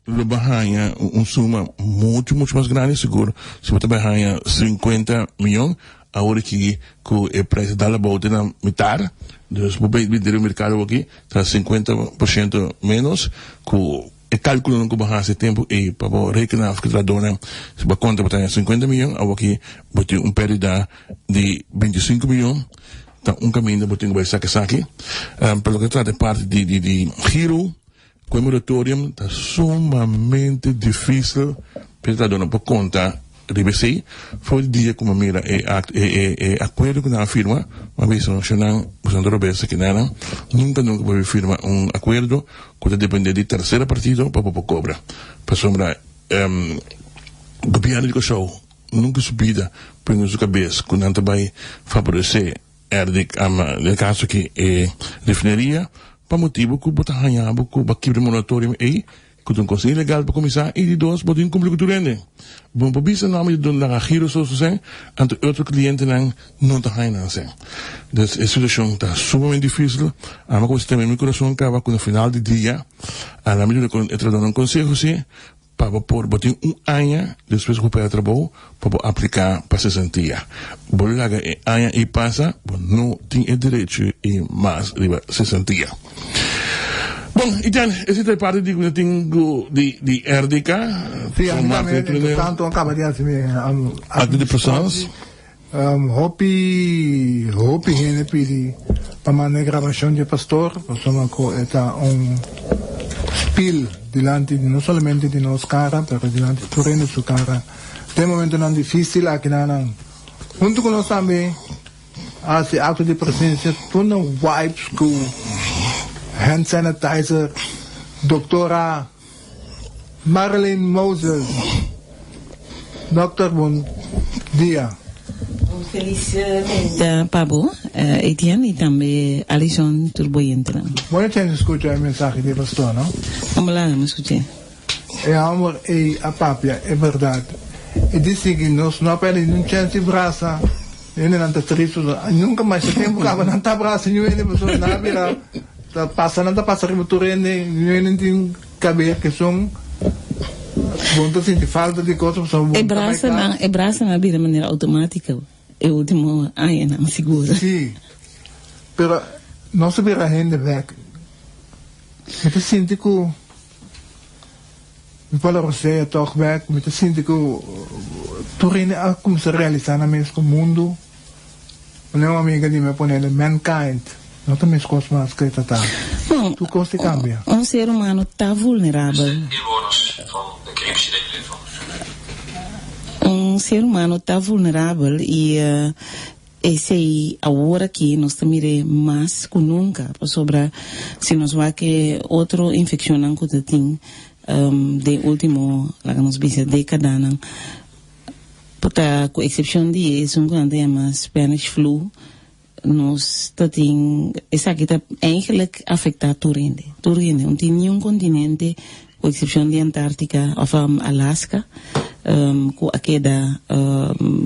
lo bo haña un suma mucho mucho mas grandi, sigur si bo ta bai haña 50 miyon, awor aki ku e prijs a dal abou te na mitar, dus bo bende riba merkado awor aki ta 50% menos ku. E kalkulonan ku bo hasi e tempu ei pa bo rekena of ki trahadónan, si bo konta bo ta haña sinkuenta miyon, awoki bo tin un pèrdida di bintisinku miyon, ta un kaminda bo tin ku bai saka esaki. Pa loke ta trata e parti di di di giro ku e moratorium ta sumamente difisil pa e trahadónan por konta Riba esei, for di dia ku mi a mira e akto, e, e, e akuerdo ku nan a firma, mi a bisa nan, Shonnan, boso no ta robes aki nan, nunka, nunka bo firma un akuerdo ku ta dependé di tersera partido pa bo por kobra. Pasobra, gobièrnu di Kòrsou nunka su bida pone su kabes ku nan ta bai faboresé RD, den e kaso aki e refineria, pa motibu ku bo ta haña bo ku bo a kibra e moratorium ei. Ku ta un kos ilegal pa kuminsá i di dos bo tin kumpli ku tur hende. Bo no por bisa no mi ta duna laga giro so su sèn anto e otro klientenan no ta haña nan sèn. Dus e situashon ta sumamente difísil. Ami a kuminsá teme mi kurason kaba ku na final di dia a mi duna e trahadónan konseho si pa bo por bo tin un aña despues ku bo pèrdè trabou pa bo apliká pa sesantia. Bo laga e aña ei pasa, bo no tin e derecho ei mas riba sesantia. Bon, Etienne, esei ta e parti di ku no tin ku di di RDK. Sí, ami tambe, entre tanto a kaba di hasi mi Acte de présence. Hopi, hopi hende pidi pa manda e grabashon di e pastor, pasobra ku e ta un spil dilanti di no solamente di nos kara, pero dilanti tur hende su kara. Den momentonan difísil aki nan huntu ku nos tambe a hasi akto di presensia tur nan wipes ku hand sanitizer. Doktora Marilyn Moses, Dokter bon dia. Un felis dia pa bo, Etienne, y tambe Alison tur bo yentenan. Bo no chens scucha e mensahe di e pastor, no? Como la mi scuché. E homber ey a papia e berdad. E di sigui nos no a perde ni un chens di brasa. Hendenan ta trist pasobra nunca mas e tempo caba nan ta brasa niun hende pasobra nan a bira ta pasa nan ta pasa riba tur hende niun hende tin caber ke son bo no ta sinti falta di cosa pasobra bo E no ta bai brasanan cas. e brasanan a bira manera automatico e ultimo añanan sigur. Si, pero nos a bira hende bek. Mi ta sinti ku. Mi por rosea tòg bèk, mi ta sinti ku tur hende a kuminsá realisá nan mes ku mundu, manera un amiga di mi a pone el, mankind no ta meskos mas ku e ta ta. Bon, Tur kos ta kambia. un ser humano ta vulnerabel. Un ser humano ta vulnerabel i esei awor aki nos ta mir'é mas ku nunka, pasobra si nos wak e otro infekshonnan ku ta tin den último, laga nos bisa, dékadanan, por ta ku eksepshon di esun ku nan ta yama Spanish flu, nos ta tin, esaki ta eigenlijk afektá tur hende, tur hende, no tin niun kontinente Ku eksepshon di Antártika òf Alaska, ku a keda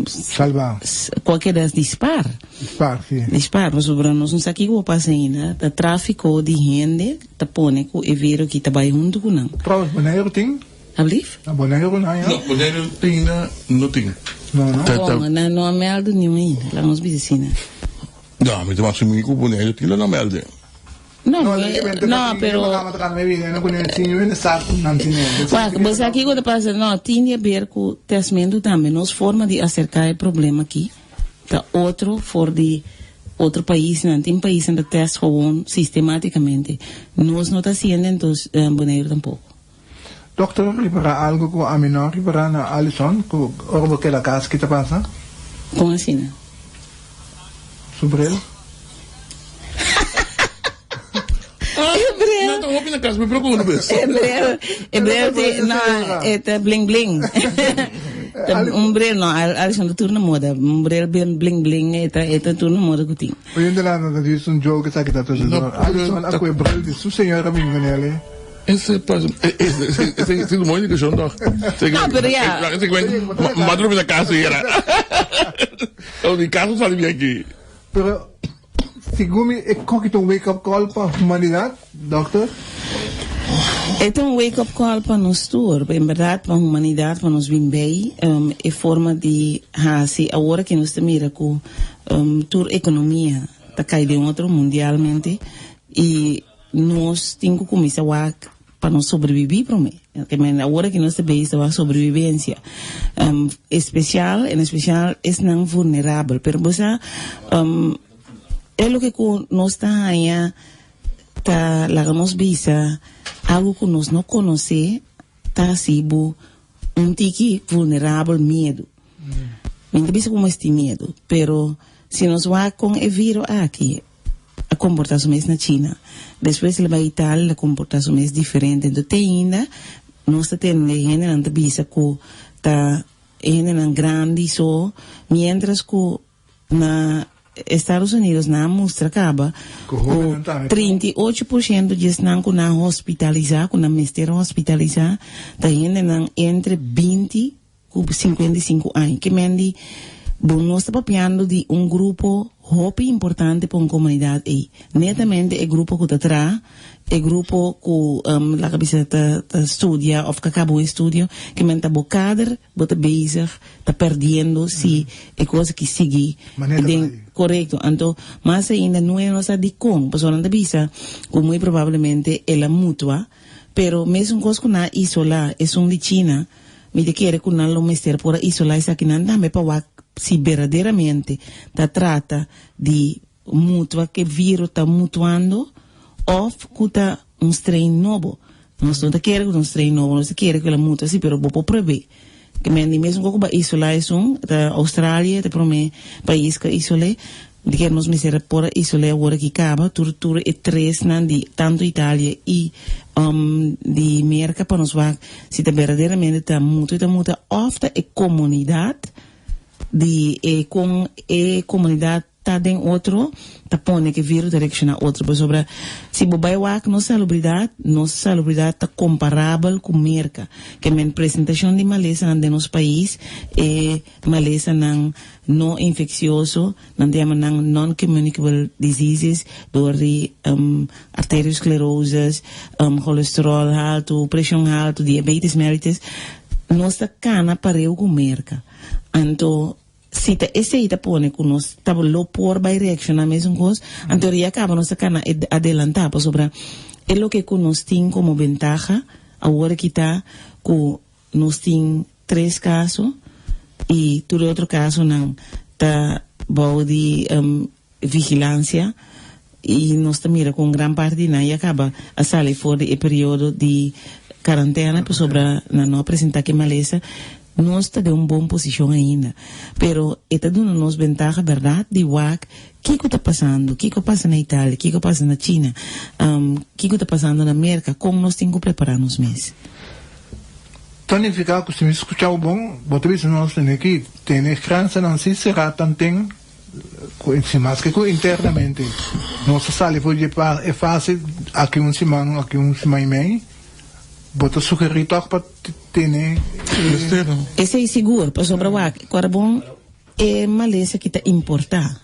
Salbá. Ku a keda di spar. Di spar, si. Di spar, pasobra nos no sa kiko por pasa ainda. Ta tráfiko di hende ta pone ku e viro aki ta bai huntu ku nan. Trouwens, Boneiru tin? Ablief? Na Boneiru nan ya? No, Boneiru tin na no tin. No, no. Bon, nan no a mèldu niun ainda, laga nos bisa asina. No, mi ta mas asumí ku Boneiru tin lo no mèldu. No, no, pero. Wak, bo sa kiko ta pasa? No, tin di haber ku tèstmentu tambe. Nos forma di aserká e problema aki ta otro for di otro paisnan. Tin paisnan ta tèst gewoon sistematikamente. Nos no ta hasiendo entos Boneiru tampoko. Dokter ripará algo ku ami no a ripará na Alison, ku ora bo keda kas ki ta pasa? Kon asina? Su bril. E bril. Nan ta hopi na kas, mi preocupa no bes. E bril, e bril ti, no, e ta bling bling. Ta un bril no, Alison ta tur na moda. Un bril bien bling bling, e ta, e ta tur na moda ku tin. Oyente nan ta djis un joke esaki ta tur. Alison a ku e bril di su señora bin ku nel. Ese pas, ese ese un mooi indikashon toch? No, pero ja. Ma drumi na kas era. Oh, di kas no sali bien aki. Pero segun mi e koki ta un wake up call pa humanidat, dokter? E ta un wake up call pa nos tur, en berdad pa humanidat, pa nos bin bij e forma di hasi awor aki nos ta mira ku tur ekonomia ta kai den otro mundialmente i Nos tin ku kuminsá wak pa nos sobrebibí promé. Ke men awor aki nos ta bezig ta wak sobrebibensia. Espesial, en espesial esnan vulnerabel. Pero bo sa, e loke ku nos ta haña ta laga nos bisa algu ku nos no konosé ta hasi bo un tiki vulnerabel miedu. Mi no ta bisa ku mester miedu, pero si nos wak kon e viro aki a komportá su mes na China, despues el a bai Italia el a komportá su mes diferente. Enton te ainda nos ta tende hendenan ta bisa ku ta hendenan grandi so, mientras ku na. Estados Unidos nan a mustra kaba Ku ku hóbennan tambe. 38% di esnan ku nan hospitalisá, ku nan mester hospitalisá, ta hendenan entre 20 ku 55 aña. Ke men di bo nos ta papiando di un grupo hopi importante pa un komunidat ei. Netamente e grupo ku ta traha, e grupo ku laga bisa ta ta studia òf ka kaba un estudio, ke men ta bo kader bo ta bezig ta perdiendo si e kos aki sigui Manera den bai. korekto. Anto mas ainda no e no sa dikon, pasobra nan ta bisa ku muy probablemente el a mutua, pero mesun kos ku nan a isolá esun di China, Mi ta kere ku nan lo mester por a isolá esakinan tambe pa wak si berdaderamente ta trata di mutua ku e viro ta mutuando òf ku ta un strain nobo. Nos no ta kere ku ta un strain nobo, nos ta kere ku el a mutua si, pero bo por prueb'é. Ke men di mesun kos ku bo a isolá esun, ta Australia ta e promé pais ku a isol'é. Di ke nos mester a por a isol'é awor aki kaba tur tur e tresnan di tantu Italia i di Merka pa nos wak si ta berdaderamente ta mutu i ta muta òf ta e komunidat di e kon e komunidat ta den otro ta pone ku e virus ta reakshoná otro pasobra si bo bai wak nos salubridat nos salubridat ta komparabel ku Merka ke men presentashon di malesanan den nos pais e malesanan no infeccioso, nan ta yama nan non-communicable diseases, door di arteriosclerosis, cholesterol haltu, presion haltu, diabetes mellitus, nos ta cana pareu cu Merca. Anto, si ta esey ta pone cu nos ta lo por bay reacciona mesun cos, anto ria caba nos ta cana adelanta, pasobra e loke cu nos tin como bentaha awor aki ta cu Nos tin tres kaso i tur e otro kasonan ta bou di vigilansia i nos ta mira ku un gran parti di nan ya kaba a sali for di e periodo di karantena pasobra nan no a presentá ke malesa. Nos ta den un bon posishon ainda, pero e ta duna nos bentaha bèrdat di wak kiko ta pasando, kiko a pasa na Italia, kiko a pasa na China, kiko ta pasando na Merka, kon nos tin ku prepará nos mes. Ta nifiká ku si mi skucha bo bon, bo ta bisa nos tene ki tene grensanan si será tanten ku si maske ku internamente nos ta sali for di e fase aki un siman, aki un siman i mei, bo ta sugerí tòg pa tene e. Esei sigur, pasobra wak, ku ora bon E malesa ki ta importá.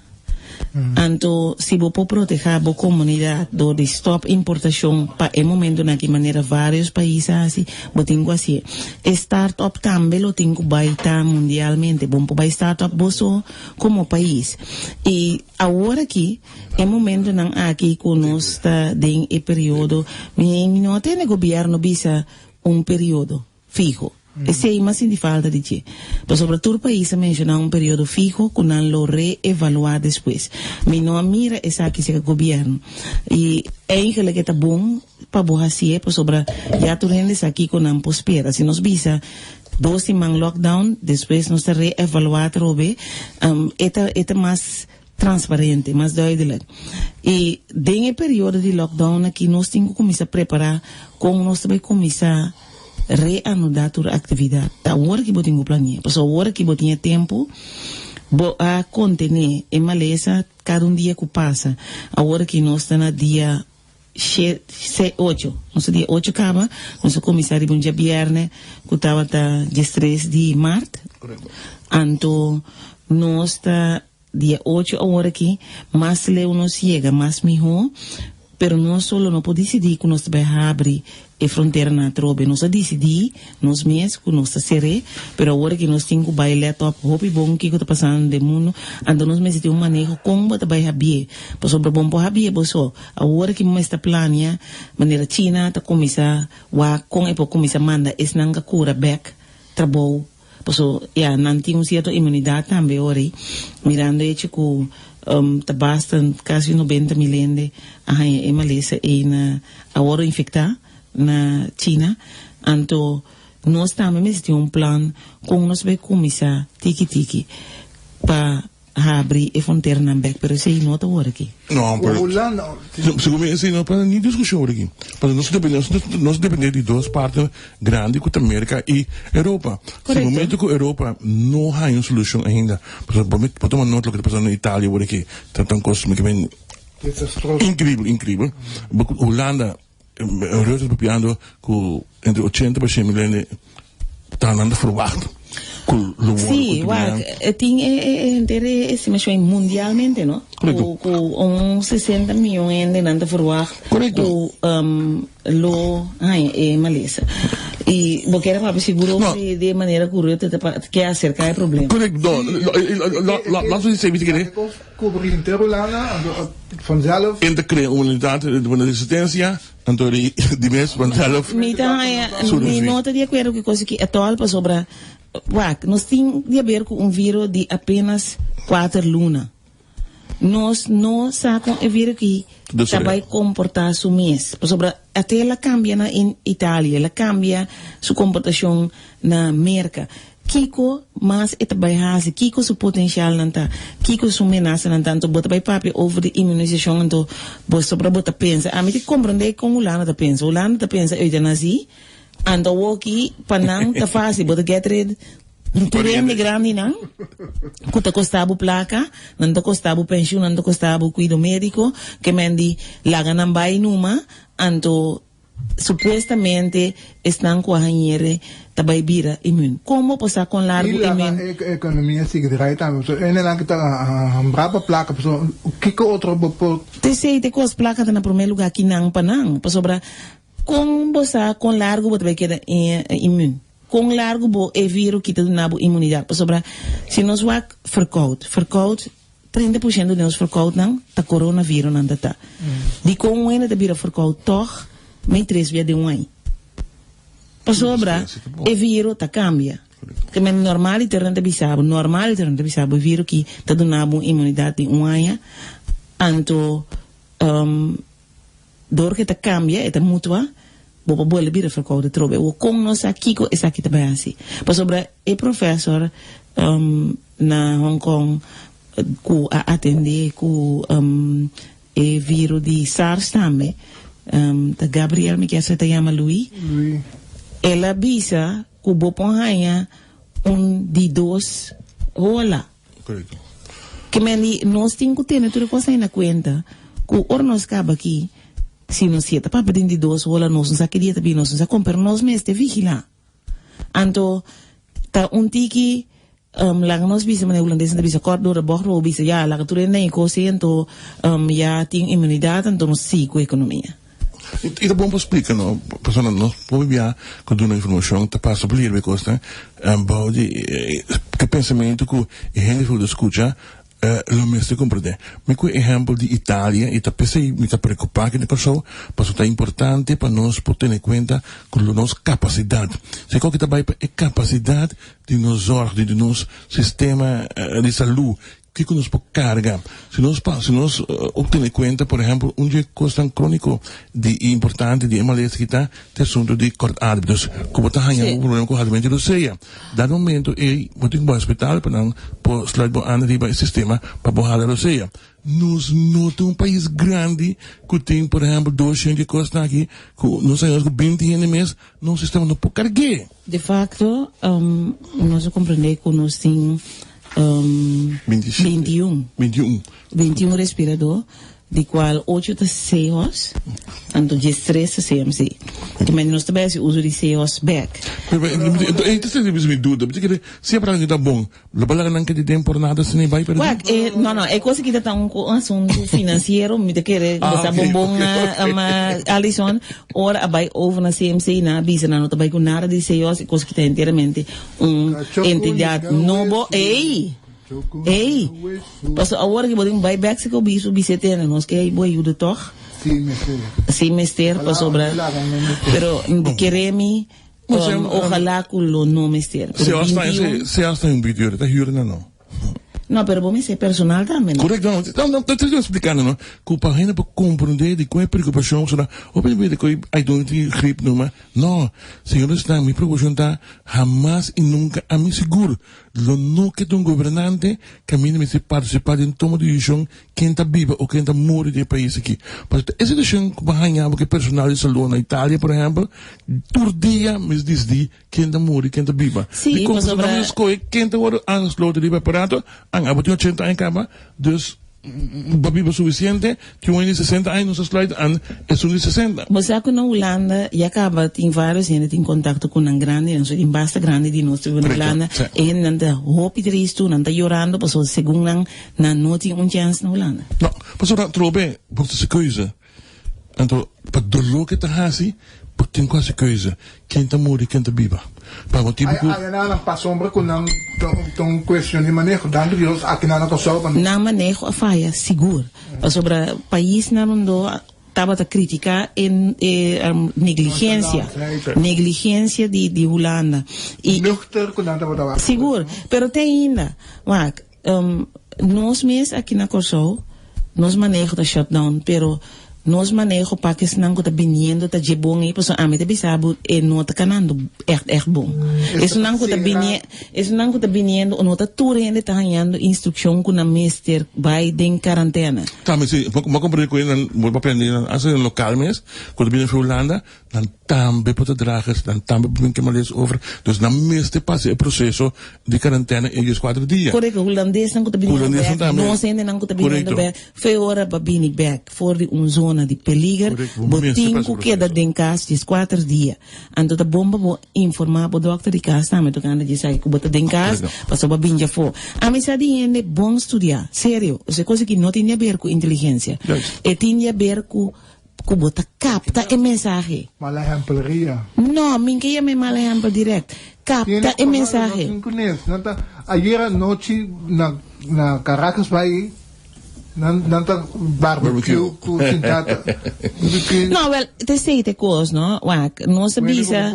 Anto si bo por protehá bo komunidat dor di stòp importashon pa e momentunan aki manera vários pais a hasi, bo tin ku hasié. E start-up tambe lo tin ku bai ta mundialmente. Bo por bai start-up bo so komo pais. I awor aki, e momentunan aki ku nos ta den e periodo, mi no a tende gobièrnu bisa un periodo. fiho. Esei mas sinti falta di dje. Pasobra tur pais a menshoná un periodo fiho ku nan lo reevaluá despues. Mi no a mira esaki serka gobièrnu. I eigenlik e ta bon pa bo hasié pasobra ya tur hende sa kiko nan por spera. Si nos bisa dos siman lockdown, despues nos ta reevaluá atrobe, e ta e ta mas transparente, mas duidelijk. I den e periodo di lockdown aki nos tin ku kuminsá prepará kon nos ta bai kuminsá reanudá tur aktividat. Ta awor ki bo tin ku plania, pasobra awor ki bo tin e tempu bo a kontené e malesa kada un dia ku pasa. Awor ki nos ta na dia she, ocho, nos ta dia ocho kaba, nos a kuminsá riba un djabièrnè ku tabata diestres di mart. Anto nos ta Dia ocho awor aki, mas leu nos yega, mas mihó, pero nos solo no por disidí ku nos ta bai habri e fronteranan atrobe. Nos a disidí nos mes ku nos ta ser'é, pero awor aki nos tin ku bai lèt òp hopi bon kiko ta pasando den mundu, anto nos mester tin un maneho kon bo ta bai habié, pasobra bo no por habié bo so. Awor aki bo mester plania manera China ta kuminsá wak kon e por kuminsá manda esnan ka kura bèk trabou. Paso, ya, nan tin un sierto inmunidat tambe ora ei, mirando echo ku ta basta kasi 90.000 hende a haña e malesa ei na a wòrdu infektá na China. Anto nos tambe mester tin un plan kon nos bai kuminsá tiki tiki pa. habri e fronteranan bek, pero esei no ta wor aki. No, pero Hulanda, segun mi esei no pa ni diskushon wor aki. Pasobra nos depende, nos depende di dos partner grandi ku ta Merka i Europa. Si Korekto. momento ku Europa no haña un solushon ainda, pasobra bo bo tuma nota loke ta pasando na Italia wor aki, ta ta un kos mi ke men Desastroso. Increíble, increíble. Hulanda, Rutte ta papiando ku entre 80 pa 100 mil hende ta nan ta verwacht ku lo wòrdu Sí, kontaminado. wak, e tin e e e henter e estimashon ei mundialmente, no? Korekto. Ku ku un 60 miyon hende nan ta verwacht Korekto. ku lo haña e malesa. I bo kier a papia sigur No. over di e manera ku Rutte ta pa ke aserká e problema. Korekto. No, laat ons niet zeggen, Kubri henter Hulanda, anto vanzelf. En ta krea un unidat di una resistencia, anto di di mes vanzelf. Mi ta haña, mi no ta di akuerdo ku e kos aki atòl pasobra, wak, nos tin di haber ku un viro di apenas kuater luna. Nos no sa kon e viro aki ta bai komportá su mes, pasobra ate el a kambia na Italia, el a kambia su komportashon na Merka. Kiko mas e ta bai hasi? Kiko su potencialnan ta? Kiko su menasanan ta? Anto bo ta bai papia over di inmunisashon anto bo sobra bo ta pensa. Ami ta comprende con Hulanda ta pensa. Hulanda ta pensa euthanasie, anto awoki pa nan ta facil. Bo ta get rid tur hende grandinan cu ta costa bo placa, nan ta costa bo pensioen, nan ta costa bo cuido medico, ke men di laga nan bai numa, anto Supuestamente esnan ku a hañere ta bai bira immuun. Kon bo por sa kon largu I laga immuun? e ekonomia sigui draai tambe. Pasobra hendenan ku ta hambrá pa plaka, pasobra kiko otro bo por. T'esei t'e kos, plaka ta na promé lugá kinan pa nan. Pasobra kon bo sa kon largu bo ta bai keda immuun? Kon largu bo e viro ki ta duna bo inmunidat? Pasobra si nos wak verkoud, verkoud 30% di nos verkoudnan ta coronavirunan ta ta. Dikon un hende ta bira verkoud tòg mei tres bia den un aña? Pasobra e viro ta kambia. Ke men normaliter nan ta bisa bo, normaliter nan ta bisa bo e viro ki ta duna bo un inmunidat di un aña, anto Dor ku e ta kambia, e ta mutua, bo por bolbe bira verkoude atrobe. Awor, kon nos sa kiko esaki ta bai hasi? Pasobra e profesor na Hong Kong ku a atendé ku e viro di SARS tambe, ta Gabriel mi kier sa e ta yama Louis, el a bisa ku bo por haña un di dos hola. Korekto. Ke men di nos tin ku tene tur e kos ei na kuenta ku ora nos kaba aki, si nos sieta papia den di dos hola nos no sa ki dia ta bini, nos no sa kon, pero nos mester vigilá. Anto ta un tiki laga nos bisa manera hulandesnan ta bisa kort door de bocht bo bisa ya laga tur hende den e kos ei anto ya tin inmunidat anto nos sigui ku ekonomia. I ta bon pa splika no, pasobra nos por bia ku duna informashon ta pasa por lierbe kosnan bou di ke pensamentu ku e hende ku ta skucha lo mester komprendé. Mi ku e ehèmpel di Italia i ta p'esei mi ta preokupá aki na Kòrsou pasobra ta importante pa nos por tene kuenta ku lo nos kapasidat. Si kòke ta bai pa e kapasidat di nos zòrg, di nos sistema di salú Kiko nos por karga? Si nos pa, si nos obtene kuenta, por ehèmpel, un dje kosnan króniko di i importante di e malesa ki ta, ta e asuntu di kort adem. Dus, ku bo ta haña un problema ku hardamente lo sea. Dado momento ei, bo tin ku bai hospital pa nan por sluit bo an riba e sistema pa bo hala lo sea. Nos no ta un pais grandi ku tin, por ehèmpel, 200 dje kosnan aki, ku nos haña nos ku 20 hende mes, nos sistema no por karg'é. De facto, nos a comprende cu nos tin 21. 21. 21 respirador, di cual 8 ta CEOS, anto 13 ta CMC. Te mende nos ta bay haci uso di CEOS bek. Pero, pero, esta es mi duda. Si e ta bon, Lo balaga nan ke di den por nada asina i bai perdí? Wak, e, no, no, e kos aki ta ta un asuntu finansiero, mi ta kere Ah, bo sa ok, bonbon ok, a, ok. ma Alison, ora a bai over na CMC nan a bisa nan no ta bai ku nada di CEOS, e kos aki ta enteramente un Kacho ku entidat liga nobo, wesu. ey! Kacho ku Ey! liga wesu. Paso awor aki bo tin bai bek si ku bisu bis'e tene nos ke bo ayuda tog? Sí, mester. Sí mester, Ojalá, pasobra, ojalá no mester. pero kere mi Um, ojalá ku lo no mester. Si Pero hasta 21 si hasta un video, ta huur na no. No, pero bo mester personal tambe, no? Correcto, no, no, no, te estoy explicando, no? Ku pa hende por comprende di kon e preocupacion, so na, hopi hende ku ai don tin grip numa. No, señores, na mi preocupacion ta hamas y nunca a mi sigur lo no keda un gobernante kaminda mester participa den toma di decision ken ta biba o ken ta muri den e pais aki. Pasobra e situacion ku bo haña bo ku e personal di salud na Italia, por ehempel, tur dia mester disidi Ken ta muri, ken ta biba. Sí, Dikon pasobra. Pasobra nan skohe ken ta wòrdu aangesloten riba e aparato, an abo tin ochenta aña kaba, dus bo a biba sufisiente, tin un hende di sesenta aña nos a sluit an esun di sesenta. Bo sa ku na Hulanda ya kaba tin vários hende tin kontakto ku nan grandinan, so tin basta grandi di nos ta biba na Korekto, Hulanda, sí. e hendenan ta hopi tristu, nan ta yorando pasobra segun nan, nan no tin un chèns na Hulanda. No, pasobra atrobe bo ta hasi keuze. Anto, pa doló ke ta hasi, bo tin ku hasi keuze, ken ta muri, ken ta biba. Pa motibu ku. Ay, ayanan pasobra ku nan ta un kuestion di maneho. Danki Dios, akinan na Kòrsou pa. Nan maneho a faya, sigur. Pasobra paisnan rondó tabata kritiká e negligensia, negligensia di Hulanda. I. Nuchter ku nan tabata wak. Sigur, pero te ainda, wak, Nos mes aki na Kòrsou, nos maneho ta shutdown, pero nos maneho pa esnan ku ta biniendo ta dje bon ei, pasobra ami ta bisa bo e no ta kanando ègt ègt bon. Esunnan ku ta bini, esunnan ku ta biniendo no ta tur hende ta hañando instrukshon ku nan mester bai den karantèna. Tambe si, bo a komprende ku nan bo papia di nan hasta den lokal mes ku ta bini for Hulanda, Nan tambe por ta dragers, nan tambe por bin kema les over. Dus nan mester pasa e proceso di karantena e dieskuater dia. Korekto, hulandesnan ku ta biniendo Hulandesnan bek, tambe. nos hendenan ku ta biniendo Korekto. bek, fe ora pa bini bek for di un zona di peliger, Korekto, bo bo mester tin pasa ku e keda proceso. den kas dieskuater dia. Anto ta bon pa bo informá bo dòkter di kas tambe tokante di esaki ku bo ta den kas, Korekto. pasobra bo a bin djafó. Ami sa di hende bon studiá, serio, e kos aki no tin di aber ku inteligensia, Juist. e tin di aber ku Ku bo ta kapta e mensahe. Mal ehempelria. No, mi ke yama e mal ehempel direct. Kapta e mensahe. Nan ta ayer anochi na na Caracas bai nan nan ta barbecue ku sintata. No, wel, te esei te kos, no? Wak, nos a bisa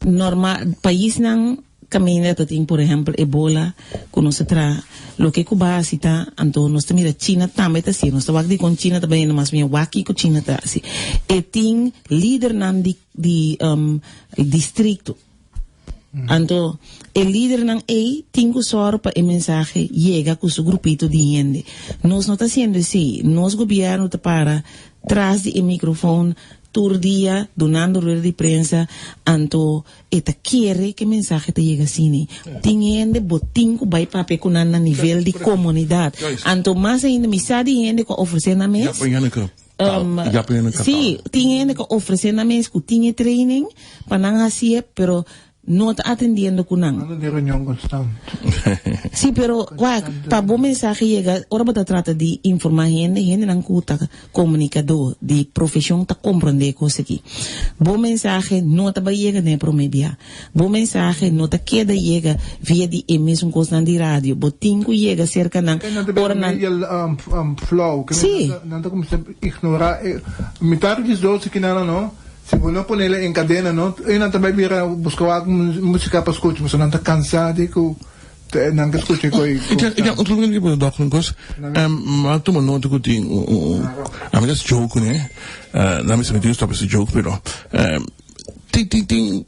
normal paisnan Caminda ta tin por ehempel ebola cu nos ta traha loke cu basi ta anto nos ta mira China tambe ta haci nos ta wak dicon China ta bayendo mas mihor wak kico China ta haci e tin lidernan di di districto anto e lidernan ey tin cu sor pa e mensahe yega cu su grupito di hende nos no ta haciendo esey nos gobierno ta para tras di e microfoon tur dia dunando rueda di prensa anto E ta kere ku e mensahe ta yega asina. Tin hende bo tin ku bai papia ku nan na nivel di komunidat. Anto mas ainda mi sa di hende ku a ofresé nan mes. Sí, tin hende ku a ofresé nan mes ku tin e training pa nan hasié, pero no ta atendiendo ku nan. Sí, pero wak, pa bo mensahe yega, ora bo ta trata di informá hende, hendenan ku ta Komunikadó di profeshon ta komprondé e kos aki. Bo mensahe no ta bai yega den e promé bia. Bo mensahe no ta keda yega via di e mesun kosnan di radio. Bo tin ku yega serka nan Nan ta bira ora nan. media flou. Ke Sí. nan ta kuminsá ignorá e mitar di dos kinan no. Si bo no ponele en kadena no, e nan ta bai bira buska wak musika pa skucha pasobra nan ta kansá di ku Nan ta scucha cu e Ik ik otro ding die dag een kos. Maar toen nota ku tin un a mi das joke ne. Na mi se stop ese joke pero tin tin tin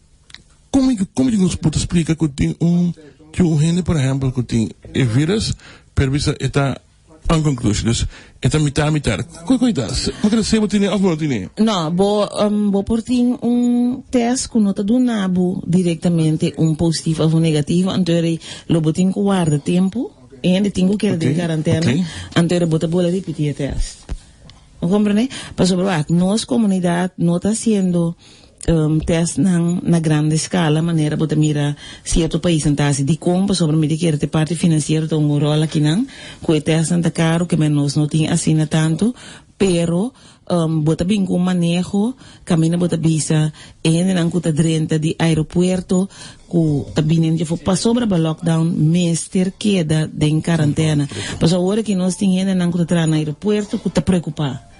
como como di nos por explica ku tin un tin un hende por ehempel ku tin e virus pero bisa e ta Unconclusive, dus e ta mitar mitar. Koi koi ta? Bo kere sey bo tine of bo no tine? No, bo bo por tin un test ku no ta duna bo direktamente un positivo of un negativo, anto eri lo bo tin ku warda tempu, e hende tin ku keda den karantena, anto eri bo ta bola ripiti e test. Bo comprende? Pasobra wak, nos comunidad no ta haciendo testnan na grande escala manera bo ta mira cierto paisnan ta haci. Dicon? Pasobra mi ta kere ta e parti financiero ta un rol akinan, cu e testnan ta caro, ke men nos no tin asina tanto, pero bo ta bin cu un maneho caminda bo ta bisa e hendenan cu ta drenta di aeropuerto cu ta bini dje for pasobra ba lockdown mester keda den karantena. Pasobra awor aki nos tin hendenan cu ta traha na aeropuerto cu ta preocupa.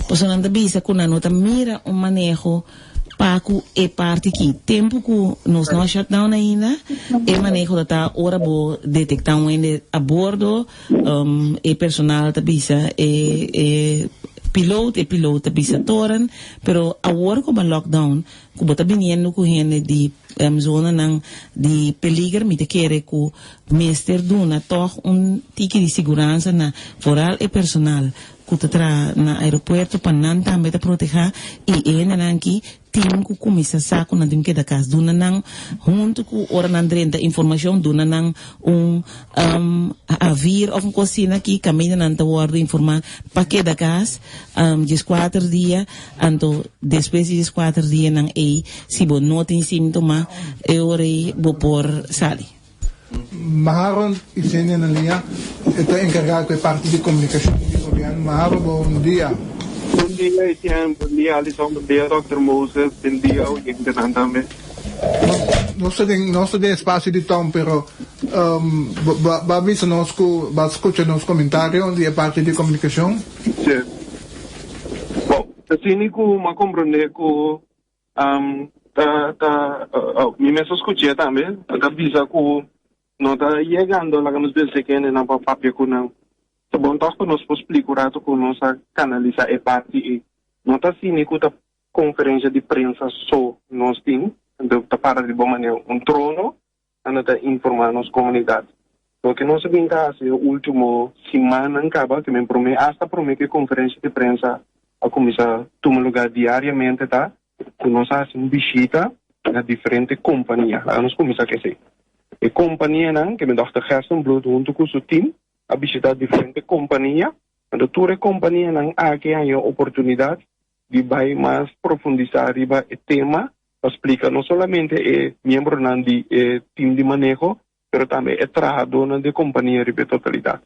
Pasobra nan ta bisa cu nan no ta mira un maneho. Pa ku e parti ki tempu ku nos no a shut down ainda, e maneho ta ta ora bo detekta un hende a bordo, e personal ta bisa e e piloot, e piloot ta bisa toren, pero awor ku bo a lockdown, ku bo ta biniendo ku hende di zonanan di peliger, mi ta kere ku mester duna tòg un tiki di siguransa na foral e personal ku ta traha na aeropuerto pa nan tambe ta protehá i e hendenan aki tin ku kuminsá sa ku nan tin ku keda kas. Duna nan huntu ku ora nan drenta informashon duna nan un avir òf un kos asina ki kaminda nan ta wòrdu informá pa keda kas dieskuater dia anto despues di dieskuater dianan ei si bo no tin síntoma e ora ei bo por sali. Maharon Isenia na liña, e ta enkargá ku e parti di komunikashon di gobièrnu. Maharo, bon dia. Bon dia Etienne, bon dia Alison, bon dia Dòkter Moses, bon dia oyentenan tambe. Nos ta den nos ta den espasio di Tom pero bo a bisa nos ku bo a skucha nos komentario di e parti di komunikashon. Si. Bon, asina ku mi a komprondé ku Ta ta mi mes a scuch'é tambe, ta bisa cu no ta yegando laga nos bisa e hendenan pa papia cu nan. Ta bon tog pa nos por splica un rato cu nos a canalisa e parti ei. No ta asina cu ta conferencia di prensa so nos tin, ta para riba manera un trono Anda ta informá nos komunidat. Loke nos a bin ta hasi e último simannan kaba, ke men promé, asta promé ku e konferensia di prensa a kuminsá tuma lugá diariamente ta ku nos a hasi un bishita na diferente kompania. Laga nos kuminsá ku esei. E kompanianan, ke men dòkter Gerstenbluth huntu ku su tim a bishitá diferente kompania. Anto tur e kompanianan aki a haña oportunidat di bai mas profundisá riba e tema pa splika no solamente e miembronan di e tim di maneho, pero tambe e trahadónan di e kompania riba e totalidat.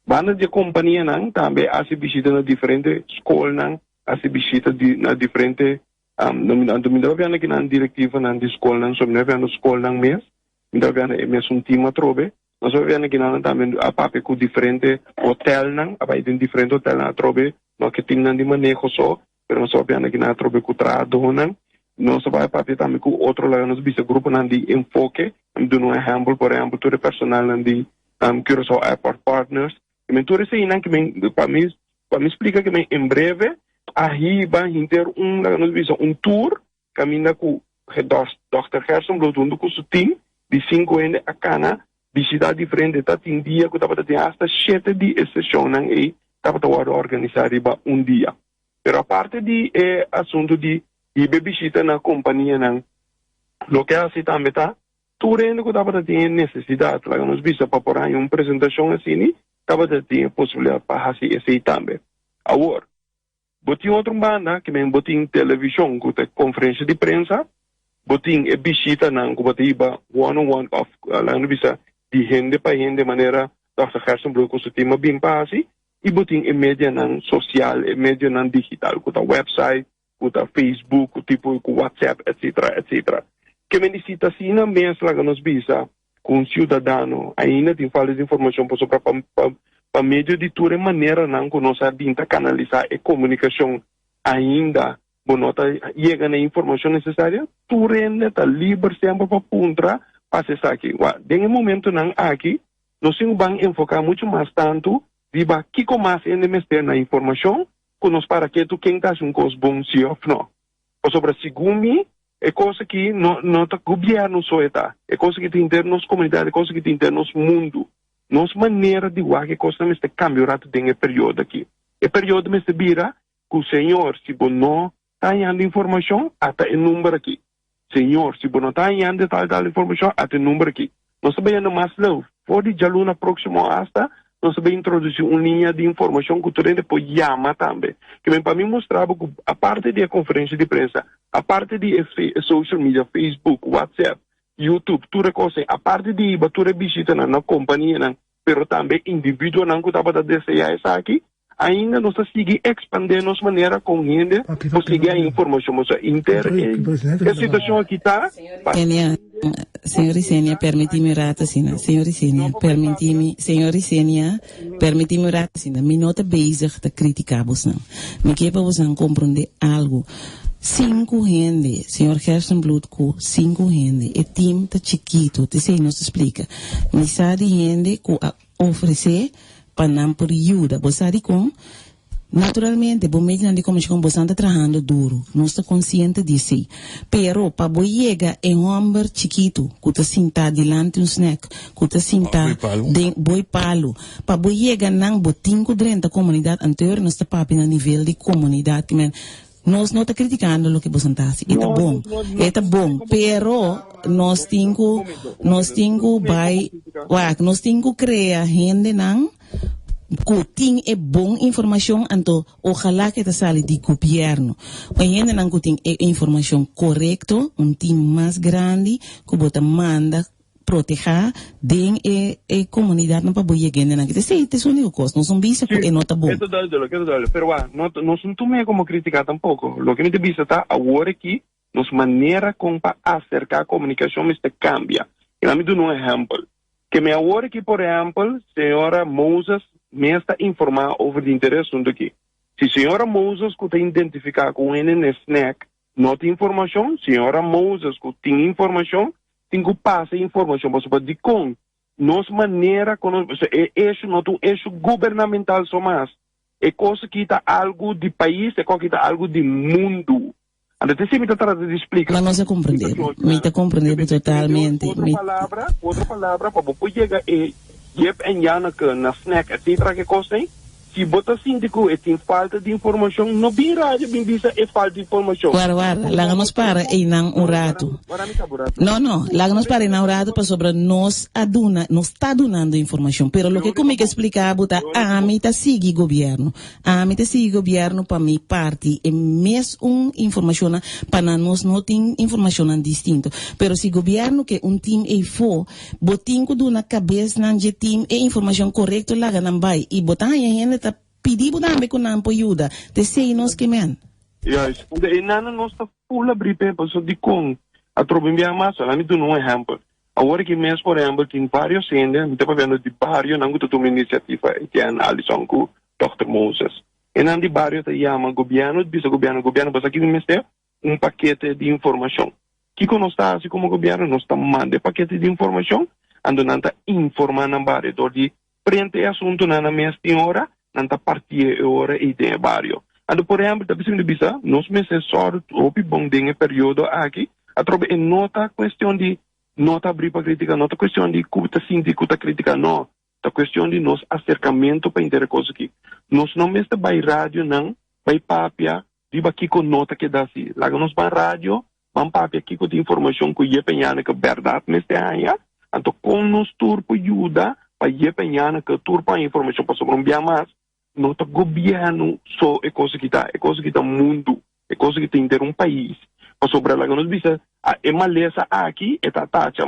Banda di e kompanianan tambe a hasi bishita na diferente skolnan, a hasi bishita di na diferente, anto mi ta papiando aki nan direktivanan di skolnan, so mi ta papiando skolnan mes, mi ta papiando e mesun tim atrobe. Nos a papiando aki nan tambe a papia ku diferente hotelnan, a bai den diferente hotelnan atrobe, no ke timnan di maneho so, Pero nos a papia aki nan atrobe ku trahadónan. Nos a bai papia tambe ku otro laga nos bisa gruponan di enfoke. Mi duna un ehèmpel, por ehèmpel tur e personalnan di Curaçao Airport Partners. I men tur eseinan ke men pa mi pa mi splika ke men en breve a hiba hinter un laga nos bisa un tour kaminda ku Dòkter Gerson Bloot huntu ku su tim di sinku hende a kana bishitá diferente ta tin dia ku tabata tin asta shete di e seshonnan ei tabata wòrdu organisá riba un dia. Pero aparte di e asuntu di hiba e bishita na kompanianan, loke a hasi tambe ta tur hende ku tabata tin e nesesidat, laga nos bisa pa por haña un presentashon asini, tabata tin e posibilidat pa hasi esei tambe. Awor, Bo tin otro banda ke men bo tin televishon ku ta konferensia di prensa, bo tin e bishitanan ku bo ta hiba one on one òf laga no bisa di hende pa hende manera Dòkter Gerstenbluth ku su tim a bin pa hasi i bo tin e medianan sosial, e medionan digital ku ta website, ku ta Facebook, ku tipo ku WhatsApp etcetera etcetera. Ke men di si ta asina mes laga nos bisa ku un siudadano ainda tin falta di informashon pasobra pa pa medio di tur e maneranan ku nos a bin ta kanalisá e komunikashon ainda bo no ta yega na e informashon nesesario, tur hende ta liber semper pa puntra pa hasi esaki. Wak, den e momentunan aki nos tin ku ban enfoká muchu mas tantu riba kiko mas hende mester na informashon ku nos para ketu ken ta hasi un kos bon si òf no. Pasobra segun mi E kos aki no no ta gobièrnu so e ta. E kos aki ta henter nos komunidat, e kos aki ta henter nos mundu. Nos manera di wak e kosnan mester kambia un ratu den e periodo aki. E periodo mester bira ku, Señor, si bo no ta hañando informashon, ata e number aki. Señor, si bo no ta hañando e tal tal informashon, ata e number aki. Nos ta bayendo mas leu. For di djaluna próksimo asta, nos ta bay introdusí un liña di informashon ku tur hende por yama tambe. Ke men pa mi mustra bo ku aparte di e konferensia di prensa, aparte di e social media, Facebook, WhatsApp, YouTube, tur e kos ei, aparte di hiba tur e bishitanan na kompanianan, pero tambe individuonan ku tabata deseá esaki, Ainda nos ta sigui expande nos manera con hende por sigui haña informacion. Pasobra inter e situacion aki ta pa. Kenia, Señor Isenia, permiti mi un rato asina. Señor Isenia, permiti mi, Señor Isenia, permiti mi un rato asina. Mi no ta bezig ta critica bosnan. Mi ke pa bosnan comprende algo. Sinku hende, señor Gerstenbluth ku sinku hende. E team ta chikitu, t'esei nos ta splika. Mi sa di hende ku a ofresé pa nan por yuda. Bo sa dikon? Naturalmente, bo medionan di komunikashon bosan ta trahando duru. Nos ta konsiente di esei. Pero pa bo yega e hòmber chikitu ku ta sintá dilanti un snèk, ku ta sintá den boi palu, pa bo yega nan bo tin ku drenta komunidat. Anteor nos ta papia na nivel di komunidat. Nos no ta criticando loke boso ta haci, e ta bon, e ta bon, pero nos tin cu, nos tin cu bay, wak, nos tin cu crea hendenan cu tin e bon informacion, anto ojalá cu e ta sali di gobierno. E hendenan cu tin e informacion corecto, un team mas grandi cu bo ta manda protehá den e e komunidatnan pa bo yega hende nan. Esei ta e úniko kos. Nos no bisa ku e no ta bon. E ta duidelijk, e ta duidelijk. Pero wak, no nos no tum'é komo kritika tampoko. Loke mi ta bisa ta awor aki nos manera kon pa aserká komunikashon mester kambia. I laat mi duna un ehèmpel. Ke mi awor aki, por ehèmpel, señora Moses mes ta informá over di henter e asuntu aki. Si señora Moses ku ta identifiká ku un hende na e snèk no tin informashon, señora Moses ku tin informashon tin ku pasa e informashon pasobra dikon nos manera ku nos e eshu no ta un eshu gubernamental so mas e kos aki ta algu di pais e kos aki ta algu di mundu anto ta esei mi ta trata di splika Ma nos a komprende bo mi ta komprende bo totalmente otro palabra ku otro palabra pa bo por yega e Jip en Janneke na snack etcetera ke kos ei. Si bo ta sinti ku e tin falta di informashon, no bin radio bin bisa e falta di informashon. Warda, warda, laga nos para einan un ratu. No, no, laga nos para einan un ratu pasobra nos a duna, nos ta dunando informashon. Pero loke ku mi ke splika bo ta ami ta sigui gobièrnu. Ami ta sigui gobièrnu pa mi parti e mes un informashonnan pa nan nos no tin informashonnan distinto. Pero si gobièrnu ke un team eifó, Bo tin ku duna kabesnan dje tim e informashon korekto laga nan bai i bo ta haña hende ta pidi bo tambe ku nan por yuda. Ta esei nos ke men. Juist. Anto e nannan nos ta full abri p'e pasobra dikon atrobe un biaha mas? Laat mi duna un ehèmpel. Awor aki mes por ehèmpel tin varios hende, mi ta papiando di barionan ku ta tuma inisiativa, Etienne, Alison ku Dòkter Moses. E nan di bario ta yama gobièrnu, bisa gobièrnu, gobièrnu bo sa kiko mester? Un pakete di informashon. Kiko nos ta hasi komo gobièrnu? Nos ta manda e pakete di informashon, anto nan ta informá nan bario dor di prenta e asuntunan nan mes tin ora, nan ta partié e ora ei den e bario. Anto por ehèmpel ta bisa mi ta bisa nos mester sòru hopi bon den e periodo aki atrobe e no ta kuestion di no ta abrí pa kritika, no ta kuestion di ku ta sinti ku ta kritika, no, ta kuestion di nos aserkamentu pa henter e kos aki. Nos no mester bai radionan bai papia Riba kiko no ta keda asi? Laga nos ban radio, ban papia kiko ta informashon ku Jip en Janneke bèrdat mester haña, anto kon nos tur por yuda pa Jip en Janneke tur por haña informashon, pasobra un bia mas no ta gobièrnu so e kos aki ta, e kos aki ta mundu, e kos aki ta henter un pais, pasobra laga nos bisa e malesa aki e ta atacha,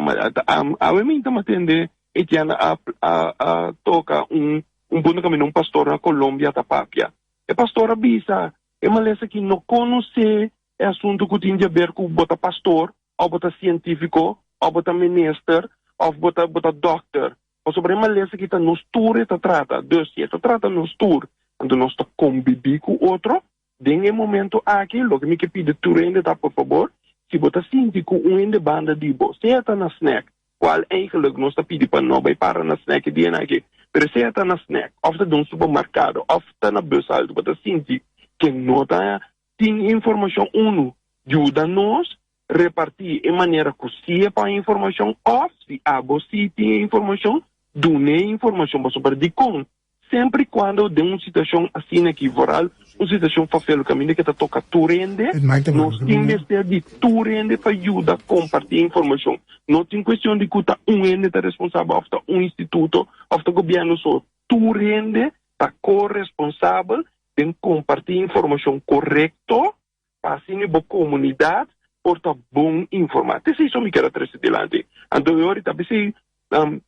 awe mi ta matende Etienne a a toka un un punto kaminda un pastor na Colombia ta papia. E pastor a bisa, E malesa aki no konosé e asuntu ku tin di aber ku bo ta pastor òf bo ta sientífiko òf bo ta minister òf bo ta bo ta dòkter. Pasobra e malesa aki ta nos tur e ta trata. Dus si e ta trata nos tur, anto nos ta kombibí ku otro. Den e momento aki loke mi ke pidi tur hende ta, por fabor, si bo ta sinti ku un hende banda di bo, sea ta na snèk, Cual eigenlijk nos ta pidi pa no bay para na snack e dianan aki. Pero sea ta na snack of ta den un supermercado of ta na bus halte bo ta sinti ke no ta tin informacion unu yuda nos reparti e manera cu si e pa informacion of si abo si tin e informacion duna e informacion pasobra dicon Semper i kuando den un situashon asina aki, vooral un situashon fafel kaminda ke ta toka tur hende, nos tin mester di tur hende pa yuda kompartí informashon. No tin kuestion di ku ta un hende ta responsabel òf ta un instituto òf ta gobièrnu so. Tur hende ta ko-responsabel den kompartí informashon korekto pa asina bo komunidat por ta bon informá. Ta esei so mi kier a trese dilanti. Anto e ora ta p'esei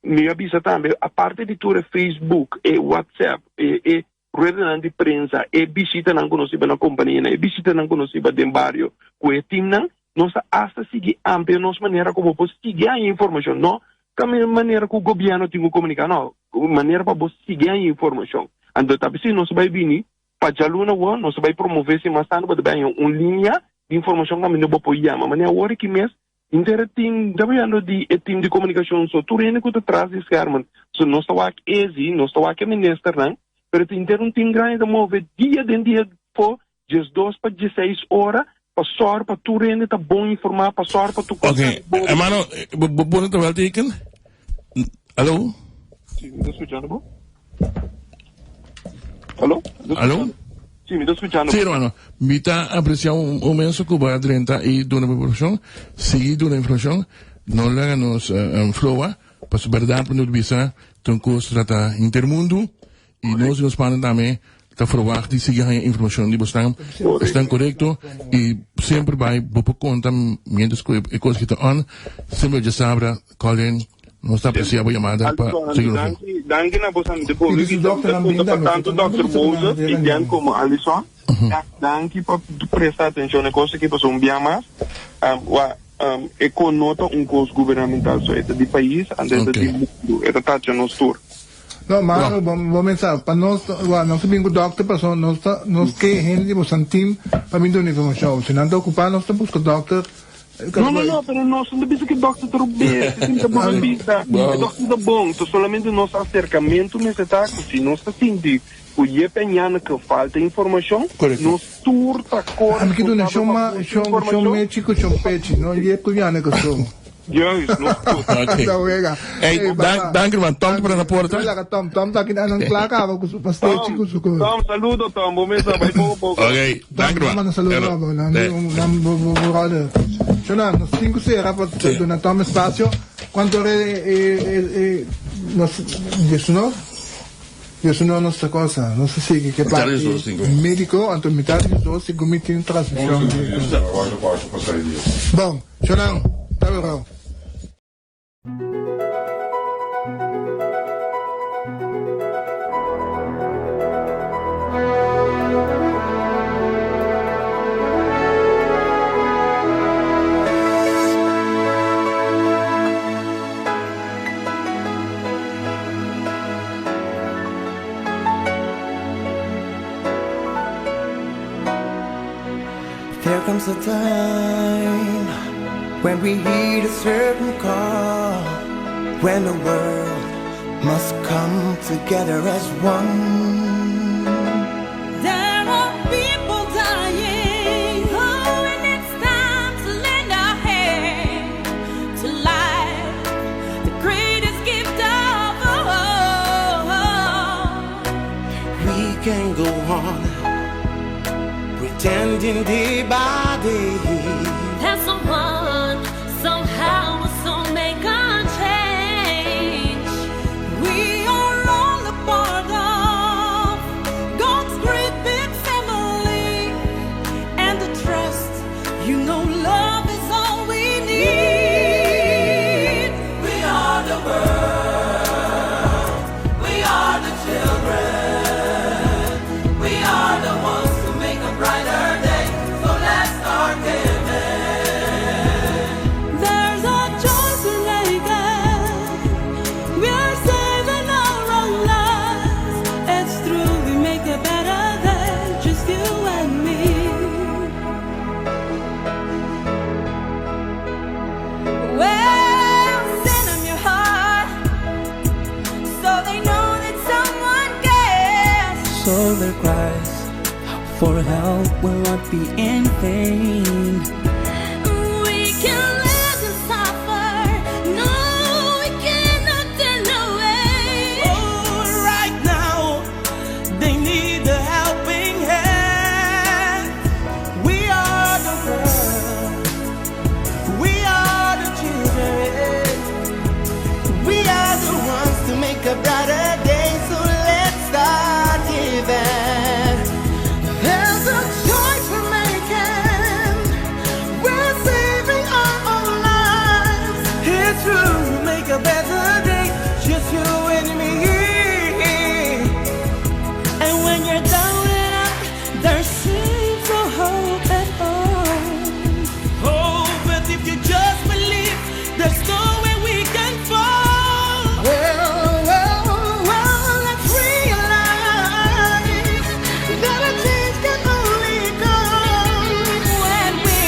mi a bisa tambe, aparte di tur e Facebook, e WhatsApp, e e ruedanan di prensa, e bishitanan ku nos hiba na kompanianan, e bishitanan ku nos hiba den bario ku e timnan, nos ta asta sigui amplia nos manera ku bo por sigui haña informashon. No ta manera ku gobièrnu tin ku komuniká, no, manera pa bo sigui haña informashon. Anto ta p'esei nos bai bini Pa djaluna awor nos ta bai promove si mas tantu pa ta bai haña un liña di informashon kaminda bo por yama. Manera awor aki mes henter e team, ta papiando di e team di komunikashon so, tur hende ku ta tras di skermen. So nos ta wak ezi, nos ta wak e ministernan, pero ta henter un team grandi ta move dia den dia for 12 pa 16 ora pa sòru pa tur hende ta bon informá, pa sòru pa tur kos Ok, ta bon. hermano, bo bo pone ta wel teken? Alo? Sí, mi ta skuchando bo. Alo? Alo? Sí, mi ta skuchando Sí, hermano, mi ta apreciá un un menso ku bo a drenta i duna bo informashon. Sigui duna informashon, no laga nos flowa, pasobra bèrdat bo bisa ta un kos trata henter mundu. I nos di nos parti tambe ta verwagt di sigui haña informashon di bosnan esnan korekto i semper bai bo por konta mientras ku e kos ki ta on semper dje sabra call in nos ta apresia bo yamada pa sigui nos. Danki danki na bosan di pueblo i ta konta pa tantu Dòkter Moses i Jan komo Alison danki pa presta atenshon na e kos aki pasobra un bia mas e ko no ta un kos gubernamental so e ta di pais anto e ta di mundu e ta tacha nos tur. No, mano, bo bo mensa, pa nos, wa, nos ta bin ku dòkter pasobra nos ta, nos ke hende di bosan tim pa bin duna informashon. Si nan ta okupá, nos ta buska dòkter. No, no, no, pero nos no ta bisa ku e dòkter ta robes, e tin ta bon bisa, e dòkter ta bon, ta solamente nos aserkamentu mester ta ku si nos ta sinti ku yep en Janneke falta informashon, nos tur ta kore Ami ke duna responsabel shon pa ma, buska shon, shon informashon. Mechi ku shon Pechi, no yep ku Janneke so. Juist, nos tur. Ok. Ta wega. Hey, Hey, dank, papa. dank ruman. Tom te para na porta. Laga Tom. Tom ta aki nan kla kaba ku su pastechi Tom, ku su kos. Tom, saludo Tom. Bo mesa bai poko poko. Ok, dank Tom, ruman. manda saludo Hello. pa bo. Nan, Eh. nan, bo, bo, bo brother. Shona, nos tin ku sera pa Sí. duna Tom espacio. Cuanto ora e, e, e, e, nos, 19? 19 nos ta cosa. Nos ta sigui ke Mitad di parti 12, cinco. medico, anto mitad di 12, segun mi tin transmision di. Bon. Shonan, ta bro. There comes a time when we heed a certain call, when the world must come together as one. There are people dying, oh, and it's time to lend a hand to life, the greatest gift of all. We can go on pretending day by day that someone somehow will soon make a change. We are all a part of God's great big family, and the trust, you know, love is all we need. We are the world, we are the children, we are the ones who make a brighter day. So let's start giving. There's a choice we're making. We're saving our own lives. It's true, we make a better day, just you and me. Well, send 'em your heart so they know that someone cares. So their cries for help will not be in vain. We can let them suffer. No, we cannot turn away. Oh, right now they need a helping hand. We are the world. We are the children. We are the ones to make a brighter day. So let's start giving. There's a choice we're making. We're saving our own lives. It's true, make a better day, just you and me. And when you're down and out, there seems no hope at all. Oh, but if you just believe, there's no way we can fall. Well, well, well, let's realize that a change can only come when we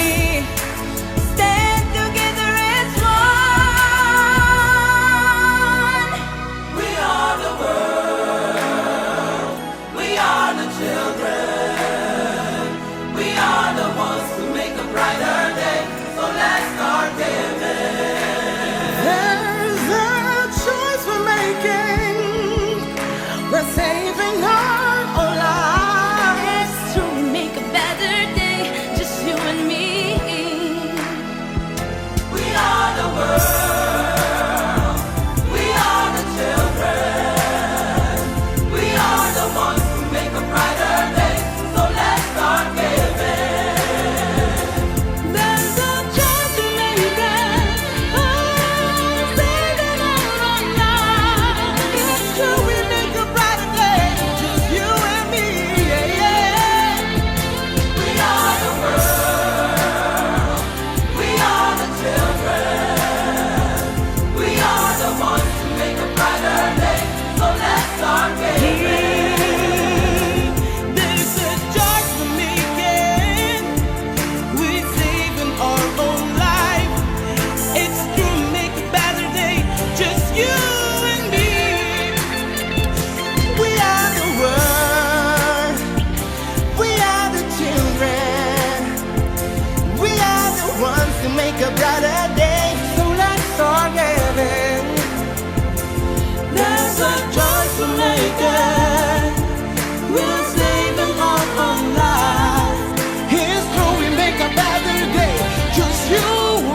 We're saving all our lives. It's true, we make a better day. Just you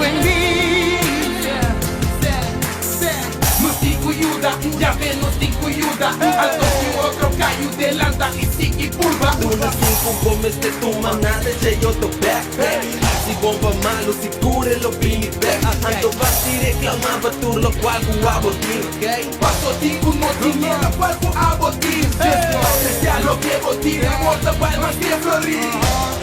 and me. Nos tin ku yuda, ya ve nos tin ku yuda. Anto si otro kai delanta i sigui purba. Duna sinku bo mester tuma nada dje otro bek. Si bon pa malu sigur e lo bini bek. Anto basta di reklamá pa tur lokual ku abo tin. Paso tin ku no tin e lokual ku abo tin. Apresiá loke bo tin, amor ta bai mas ke florin.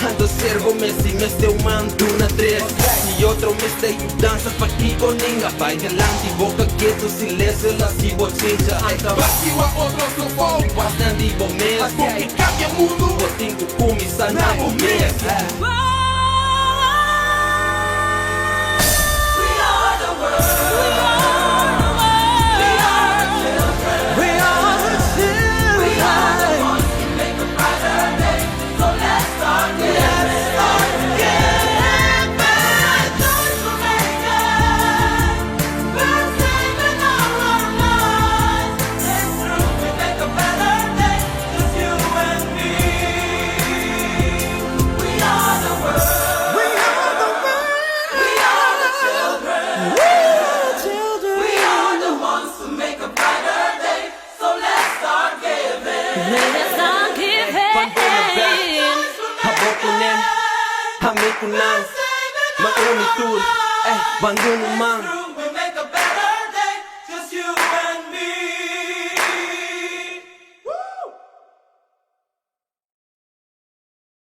Anto ser bo mes si mester un man duna tres. Si otro mester yudansa pakiko ninga bai dilanti boka ketu silensio lo hasi bo chincha. Basiwa otro su fou. Wasnan di bo mes. Bo ke kambia mundu. Bo tin ku kuminsá na bo mes. Abo ku nan, ami ku nan, ma uni tur, eh, ban duna un man.